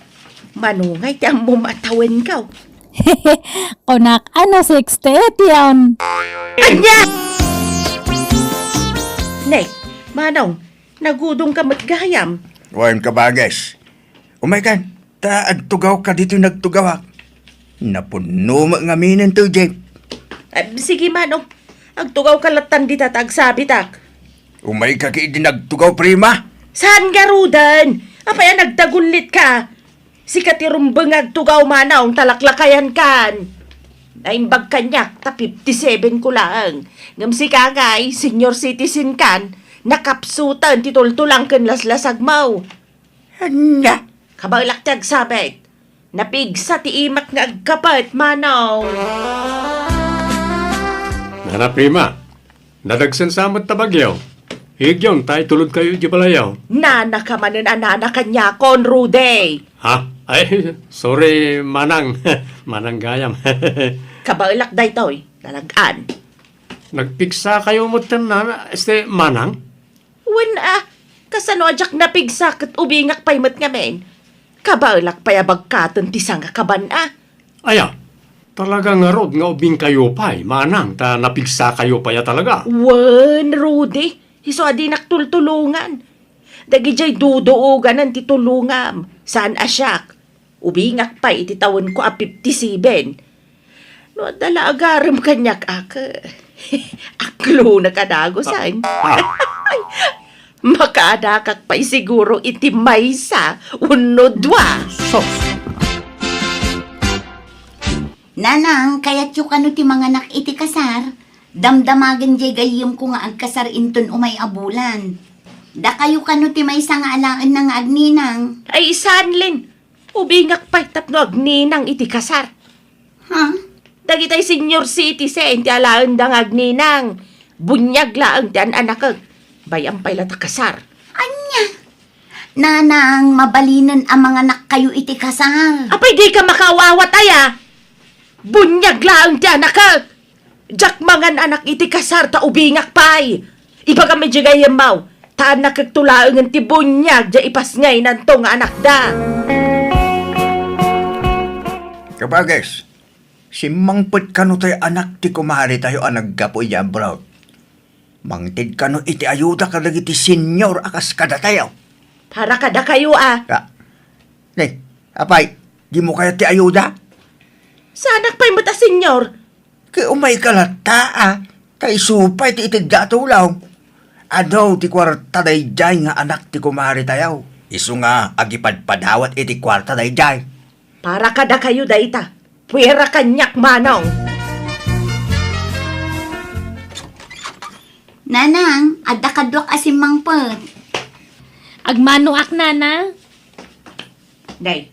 manungay ti ammom a tawenko? Kunak, ano, sixty-eight yon. Ania? Ne, manong, nagudongka met gayam. Wen, kabages. Umaykan, ta agtugawka ditoy nagtugawak. Napunno met ngamin ti jeep. Ah, sige, manong. Agtugawka lattan dita ta agsabitak. Umayka ketdi nagtugaw, prima? Saan ngaruden? Apay a nagdagullitka? Sika ti rumbeng nga agtugaw, manong, ta laklakayankan. Naimbag kaniak ta fifty-seven ko laeng. Ngem sika ngay, senior citizen kan, nakapsuten ti tultulang ken laslasagmo. Ania? Kabaelak ti agsabit. Napigsa ti imak nga agkapet, manong. Nana, prima, nadagsen sa met ta bagyo. Igyon, ta itulodkayo idiay balayo. Nana ka manen a nana kaniakon, Rudy. Ha? Ay, sorry, manang. Manang gayam. Kabaelak daytoy, lalag-an. Nagpigsakayo met ken nana, este, manang? Wen a, kasano a diak napigsa ket ubingak pay met ngamin? Kabaelak pay a bagkaten ti sangakaban a. Aya, talaga ngarud nga ubingkayo pay, manang, ta napigsakayo pay a talaga. Wen, Rudy, isu a dinak tultulongan. Dagidiay duduoganan ti tulongam, saan a siak. Ubingak pay iti tawenko a fifty-seven. No adda la agarem kaniak, ak-, aklonek a dagusan. Ah, ah. Makaadakak pay siguro iti maysa wenno dua. Sus! Nanang, kayatyo kano ti manganak iti kasar? Damdamagen diay gayyemko nga agkasar inton umay a bulan. Dakayo kano ti maysa nga alaenna nga agninang? Ay, saan, Lin. Ubingak pay tapno agninang iti kasar. Ha? Dagitay senior citizen ti alaenda nga agninang. Buniag laeng ti an-anakek. Bay-am pay la ta kasar. Ania? Nanang, mabalinen a manganakkayo iti kasar. Apay, dika makaawawat aya? Buniag laeng ti anakek. Diak mangan-anak iti kasar ta ubingak pay. Ibagam idiay gayyemmo, ta annakekto laengen ti buniag diay ipasngaynanto nga anakda. Kabages, simmangpet kano tay anak ti kumaretayo a naggapu idiay abroad? Mangted kano iti ayuda kadagiti senior a kas kadatayo? Para kadakayo a. Ka-, ne, apay, dimo kayat ti ayuda? Saanak pay met a senior. Ket umayka latta a, ta isu pay ti itedda a tulong. Adu ti kuarta daydiay nga anak ti kumaretayo. Isu nga agipadpadawat iti kuarta daydiay. Para kadakayo dayta. Puera kaniak, manong. Nanang, adda kaduak a simmangpet. Agmanoak, nana. Nay,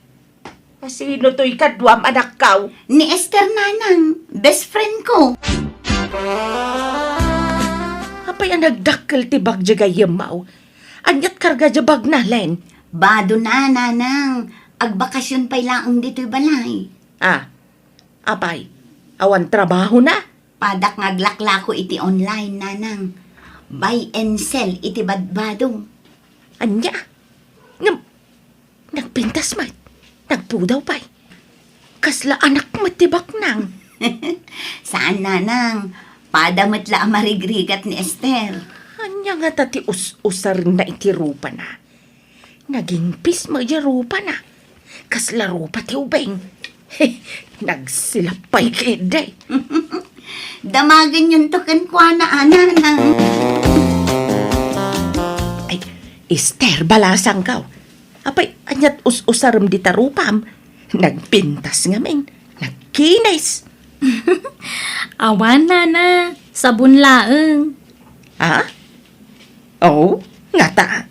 Asino toy kaduam, anakko? Ni Esther, nanang, best friend ko. Apay a nagdakkel ti bag diay gayyemmo? Aniat karga diay bagna, Len? Bado na, nanang. Agbakasyon pay laeng ditoy balay. Ah, apay, awan trabahona? Padak nga aglaklako iti online, nanang. Buy and sell iti badbado. Ania? Ngem, nagpintas met, nagpudaw pay. Kasla anak met ti baknang. Saan, nanang. Pada met la a marigrigat ni Esther. Ania ngata ti us-usarenna iti rupana? Nagingpis met diay rupana. Kasla rupa ti ubing. Nagsilap pay ketdi. Damagenyonto kenkuana, a, nanang. Ay, Esther, balasangko. Apay, aniat us-usarem dita rupam? Nagpintas ngamin. Nagkinis. Awan, nana. Sabon laeng. Ha? Oh, ngata.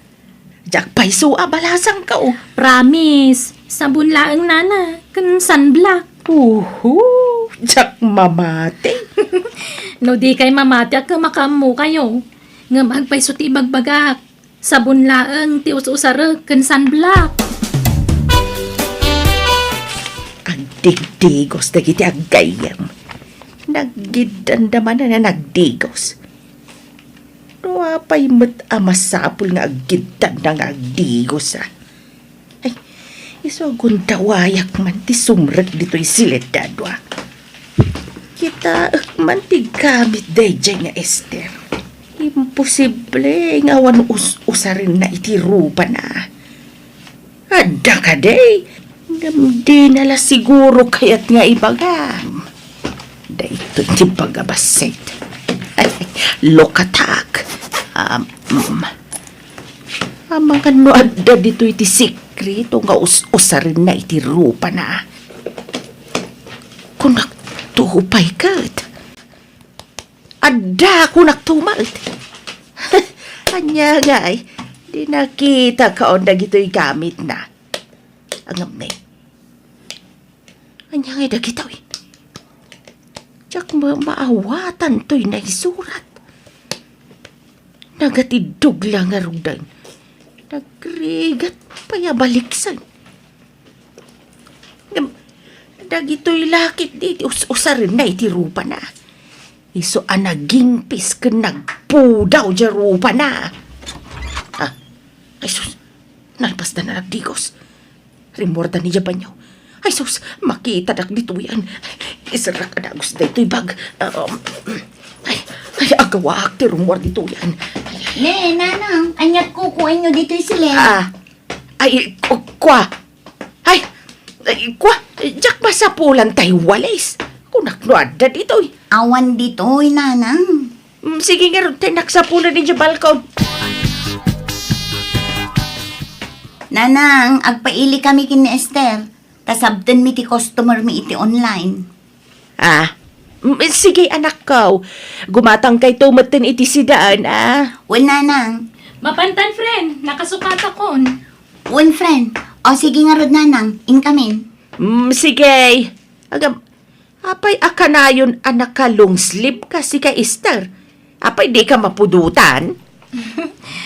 Diak pay isu a balasangko. Promise. Sabon laeng, nana. Ken sunblock. Uhu, diak mamati. No dikay mamati, a, ket makaammokayo. Ngem agpayso ti ibagbagak. Sabon laeng ti us-usarek ken sunblock. Agdigdigos dagiti aggayyem. Naggiddanda manen a nagdigos. No apay met a masapul nga aggiddanda nga agdigos, a? Ay, isu a gundawayak man ti sumrek ditoy sileddad, a. Kitaek man ti gamit daydiay nga Esther. Imposible nga awan us-usarenna iti rupana. Adda kadi, ngem dina la siguro kayat nga ibagam. Daytoy ti bagabassit. Look attack. Um, Hmm. Amangan no adda ditoy ti sikreto nga us-usarenna iti rupana. Kunak to pay ket. Adda kunak to met. Ania ngay, di nakita kaon dagitoy gamitna. Angam ne. Ania ngay dagitoy? Diak ma-, maawatan toy naisurat. Nagatiddog la ngaruden. Nagrigat pay a baliksen. Ngem, dagitoy la ketdi ti us-usarenna iti rupana. Isu a nagingpis ken nagpudaw diay rupana. Ah, ay sus, nalpasda a nagdigos. Rimmuarda ni diay banio. Ay sus, makitadak ditoyen. Iserrak a dagus daytoy bag. Um, ay, ay, agawaak ti rummuar ditoyen. Ne, nanang, aniat kukuenyo ditoy silen? Ah, ay, ku-, kua. Ay, ay, kua, diak masapulan tay walis. Kunak no adda ditoy. Awan ditoy, nanang. Mm, sige ngarud, tay naksapulan idiay balkon. Nanang, agpaili kami ken ni Esther. Ta sabtenmi ti customer mi iti online. Ah, mm, sige, anakko. Gumatangkayto metten iti sidaen, ah. Wen, nanang. Mapantan, friend. Nakasukatakon. Wen, friend. O, sige ngarud, nanang. Inkamin. Mm, sige. Agam, apay a kanayon a naka-long sleeve ka, sika, Esther? Apay di ka mapudotan?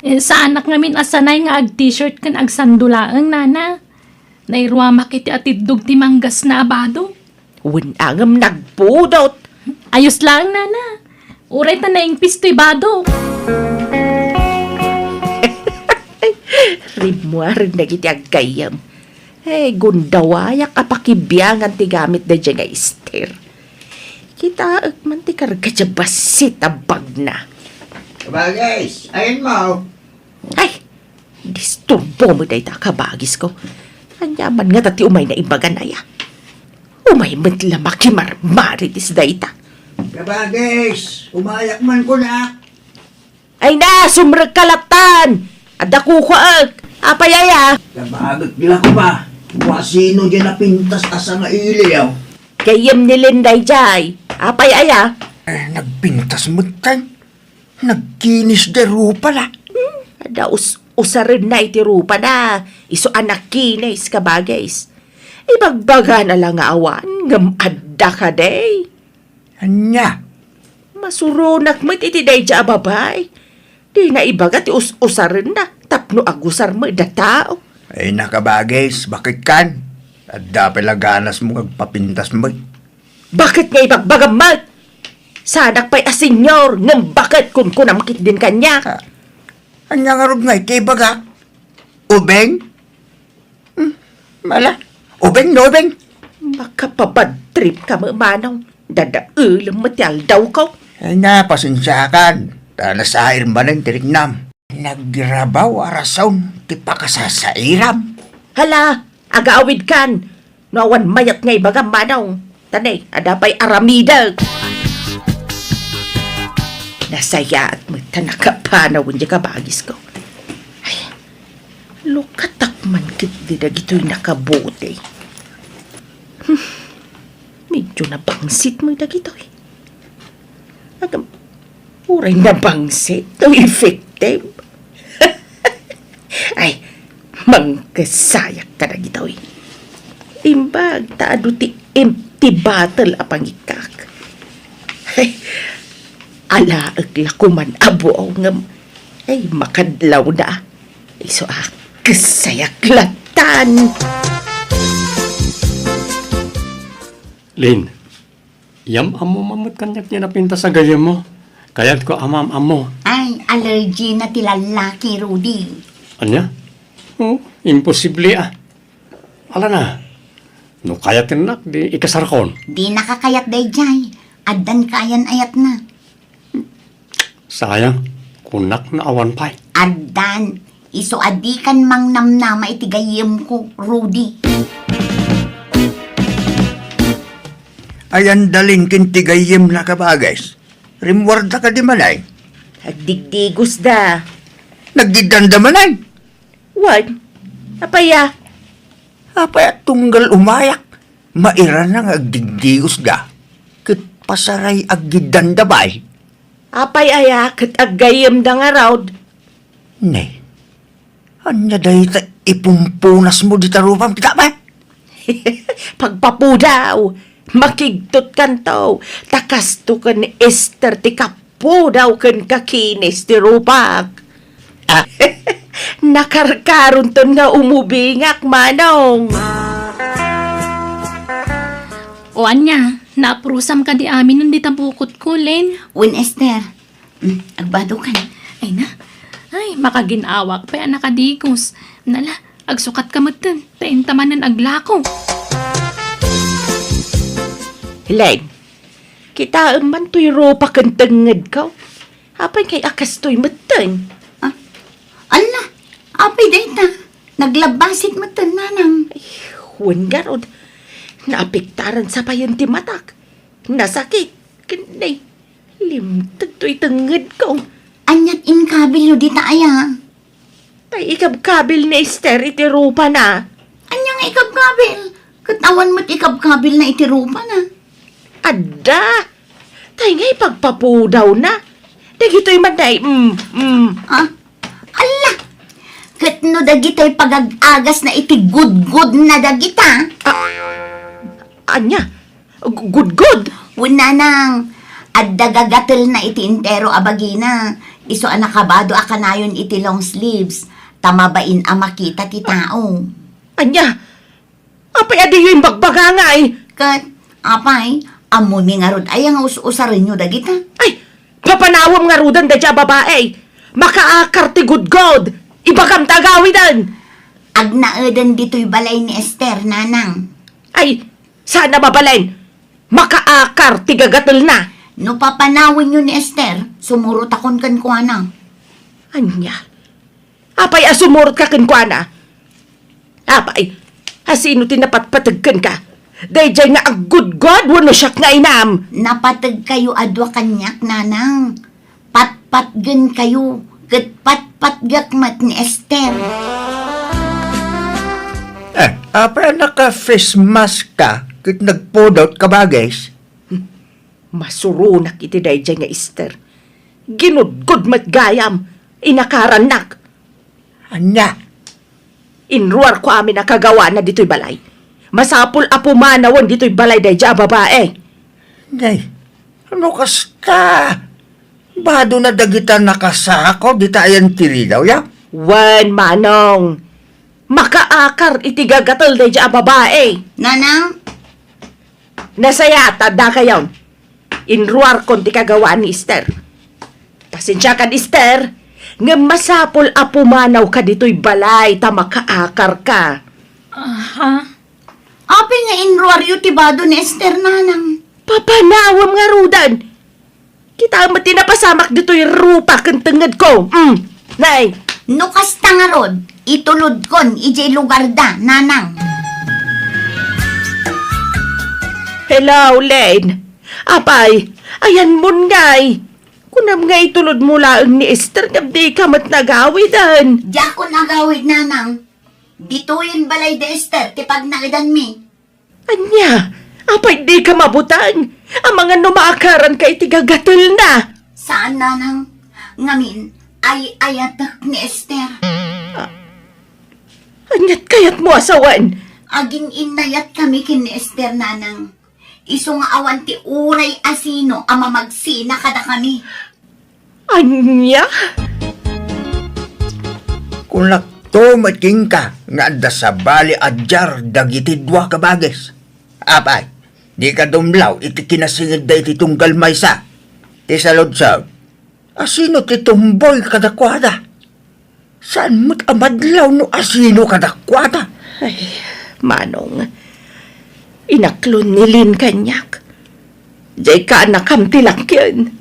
Eh, saanak ngamin a sanay nga ag-t-shirt ken agsando laeng, nana. Nairuamak iti atiddog ti manggasna a bado. Wen a ngem nagpudot. Ayos laeng, nana. Uray ta naingpis toy bado. Rimmuaren dagiti aggayyem. Eh, gundawayak a pakibiangan ti gamit daydiay nga Esther. Kitaek man ti karga diay bassit a bagna. Kabagis, ayanmo. Ay, disturbo met dayta, kabagisko. Ania man ngata ti umayna ibagan aya? Umay met la makimarmarites dayta. Kabagis, umayak man kunak. Ay na, sumrekka lattan! Adda kukuaek. Apay aya? Kabagik la koma. Kua sino diay napintas a sangailiw? Gayyem ni Linday diay. Apay aya? Eh, nagpintas metten. Nagkinis diay rupana. Hmm, adda us-, usarenna iti rupana. Isu a nakinis, kabagis. Ibagbagana la nga awan, ngem adda kadi. Ania? Masuronak met iti daydiay a babai. Dina ibaga ti us-usarenna tapno agusar met a tao. Ay, nakabagis, baket kan? Adda pay la ganasmo nga agpapintas met. Baket nga ibagbagam met? Saanak pay a senior, ngem baket kunkunam ketdin kaniak. Ah, ania ngarud nga iti ibaga? Ubing? Hmm, ala, ubing no ubing. Makapabad trip ka met, manong. Dadaelem met ti aldawko. Ay na, pasensiakan. Ta nasair manen ti riknam. Nagrabaw a rason ti pakasasairam. Hala, agaawidkan. No awan mayat nga ibagam, manong. Ta ne, adda pay aramidek. Nasayaat met ta nakapanawen diay kabagisko. Ay, lukatak man ketdi dagitoy nakabuti. Hmm, medyo nabangsit met dagitoy. Agam, uray nabangsit, no effective. Ay, mangkesayak kadagitoy. Imbag ta adu ti empty bottle a pangikkak. Alaek la koman a buaw ngem, ay, makadlawna. Isu a kesayak lattan. Lin, yam-ammo man met kaniak ti napintas a gayyemmo. Kayatko a maam-ammo. Ay, allergy na ti lallaki, Rudy. Ania? Oh, imposible a. Ala na. No kayatennak, di ikasarkon. Di nakakayat daydiay. Addan kaayan-ayatna. Sayang, kunak no awan pay. Addan, isu a dikan mangnamnama iti gayyemko, Rudy. Ayan dalin ken ti gayyemna, kabagas. Rimmuarda kadi manen? Agdigdigosda. Nagdidanda manen. Wen, apay a? Apay a tunggal umayak? Mairana nga agdigdigosda. Ket pasaray agdidanda, bay. Apay aya ket aggayemda ngarud? Ne, ania dayta ipumpunasmo dita rupam, kita, bay? Pagpapudaw, makigtotkanto, ta kasto ken Ester ti kappudaw ken kakinis ti rupak. Ah. Nakarkaronton nga umubingak, Manong. O ania, naaprusam kadi aminen dita bukotko, Len? Wen, Ester. Mm, agbado kan. Ay na. Ay, makagin-awak pay a nakadigos. Nala, agsukat ka metten, ta inta manen aglako. Len, kitaem man toy rupa ken tengngedko. Apay ngay a kastoy metten? Ah, ala, apay dayta? Naglabbasit metten, Nanang. Ay, wen ngarud. Naapektaran sa payen ti matak. Nasakit. Ken nay, limteg toy tengngedko. Aniat inkabilyo dita aya? Tay ikabkabil ni Ester iti rupana. Ania nga ikabkabil? Ket awan met ikabkabilna iti rupana. Adda! Tay ngay pagpapudawna. Dagitoy man, day, mm, mm. Ah, ala! Ket no dagitoy pagag-agasna iti gudgodna dagita? Ah, ania? Gu-, gudgod? Wen, Nanang, adda gagatelna iti entero a bagina. Isu a nakabado a kanayon iti long sleeves, ta mabain a makita ti tao. Ania? Apay a diyo imbagbaga ngay? Ket, apay, ammomi ngarud aya nga us-usarenyo dagita? Ay, papanawem ngaruden daydiay a babai. Makaakar ti gudgod. Ibagam ta agawiden. Agnaeden ditoy balay ni Ester, Nanang. Ay, saan a mabalin? Makaakar ti gagatelna. No papanawenyo ni Ester, sumurotakon kenkuana. Ania? Apay a sumurotka kenkuana? Apay, asino ti napatpateg kenka? Daydiay nga aggudgod wenno siak nga inam? Napategkayo a dua kaniak, Nanang. Patpatgenkayo, ket patpatgek met ni Ester. Eh, apay a naka-face mask ka ket nagpudot ka, bagis? Masuronak iti daydiay nga Ester. Ginudgod met gayam, inakarannak. Ania? Inruarko amin a kagawana ditoy balay. Masapul a pumanawen ditoy balay daydiay a babai. Nay, ano kasta? Badona dagita nakasako dita ayan ti ridaw, ya? Wen, Manong. Makaakar iti gagatel daydiay a babai. Nanang? Nasayaat, adda kayon. Inruarkon ti kagawaan ni Ester. Pasensiakan, Ester, ngem masapul a pumanawka ditoy balay ta makaakarka. Aha. Apay nga inruaryo ti bado ni Ester, Nanang? Papanawem ngaruden. Kitaem met ti napasamak ditoy rupa ken tengngedko. Mm. Nay. No kasta ngarud, itulodkon idiay lugarda, Nanang. Hello, Lane. Apay, ayanmon ngay. Kunam nga itulodmo laeng ni Ester ngem dika met nagawiden. Diakon agawid, Nanang. Ditoyen balay da Ester ti pagnaedanmi. Ania? Apay dika mabuteng? Amangan no maakaranka iti gagatelna. Saan, Nanang. Ngamin, ay-ayatek ni Ester. Ah, aniat kayatmo a sawen? Agin-innayatkami ken ni Ester, Nanang. Isu nga awan ti uray a sino a mamagsina kadakami. Ania? Kunakto met kenka nga adda sabali a diar dagiti dua ka bagis. Apay, dika dumlaw iti kinasingedda iti tunggal maysa. Ti saludsod, asino ti tumboy kadakuada? Saan met a madlaw no asino kadakuada? Ay, Manong, inaklon ni Lin kaniak. Diay kaanakam ti lakkien.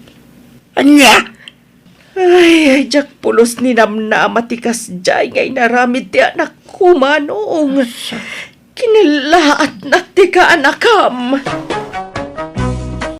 Ania? Ay, ay, diak pulos ninamnama ti kasdiay nga inaramid ti anakko, Manong. Asa? Kinallaatnak ti kaanakam.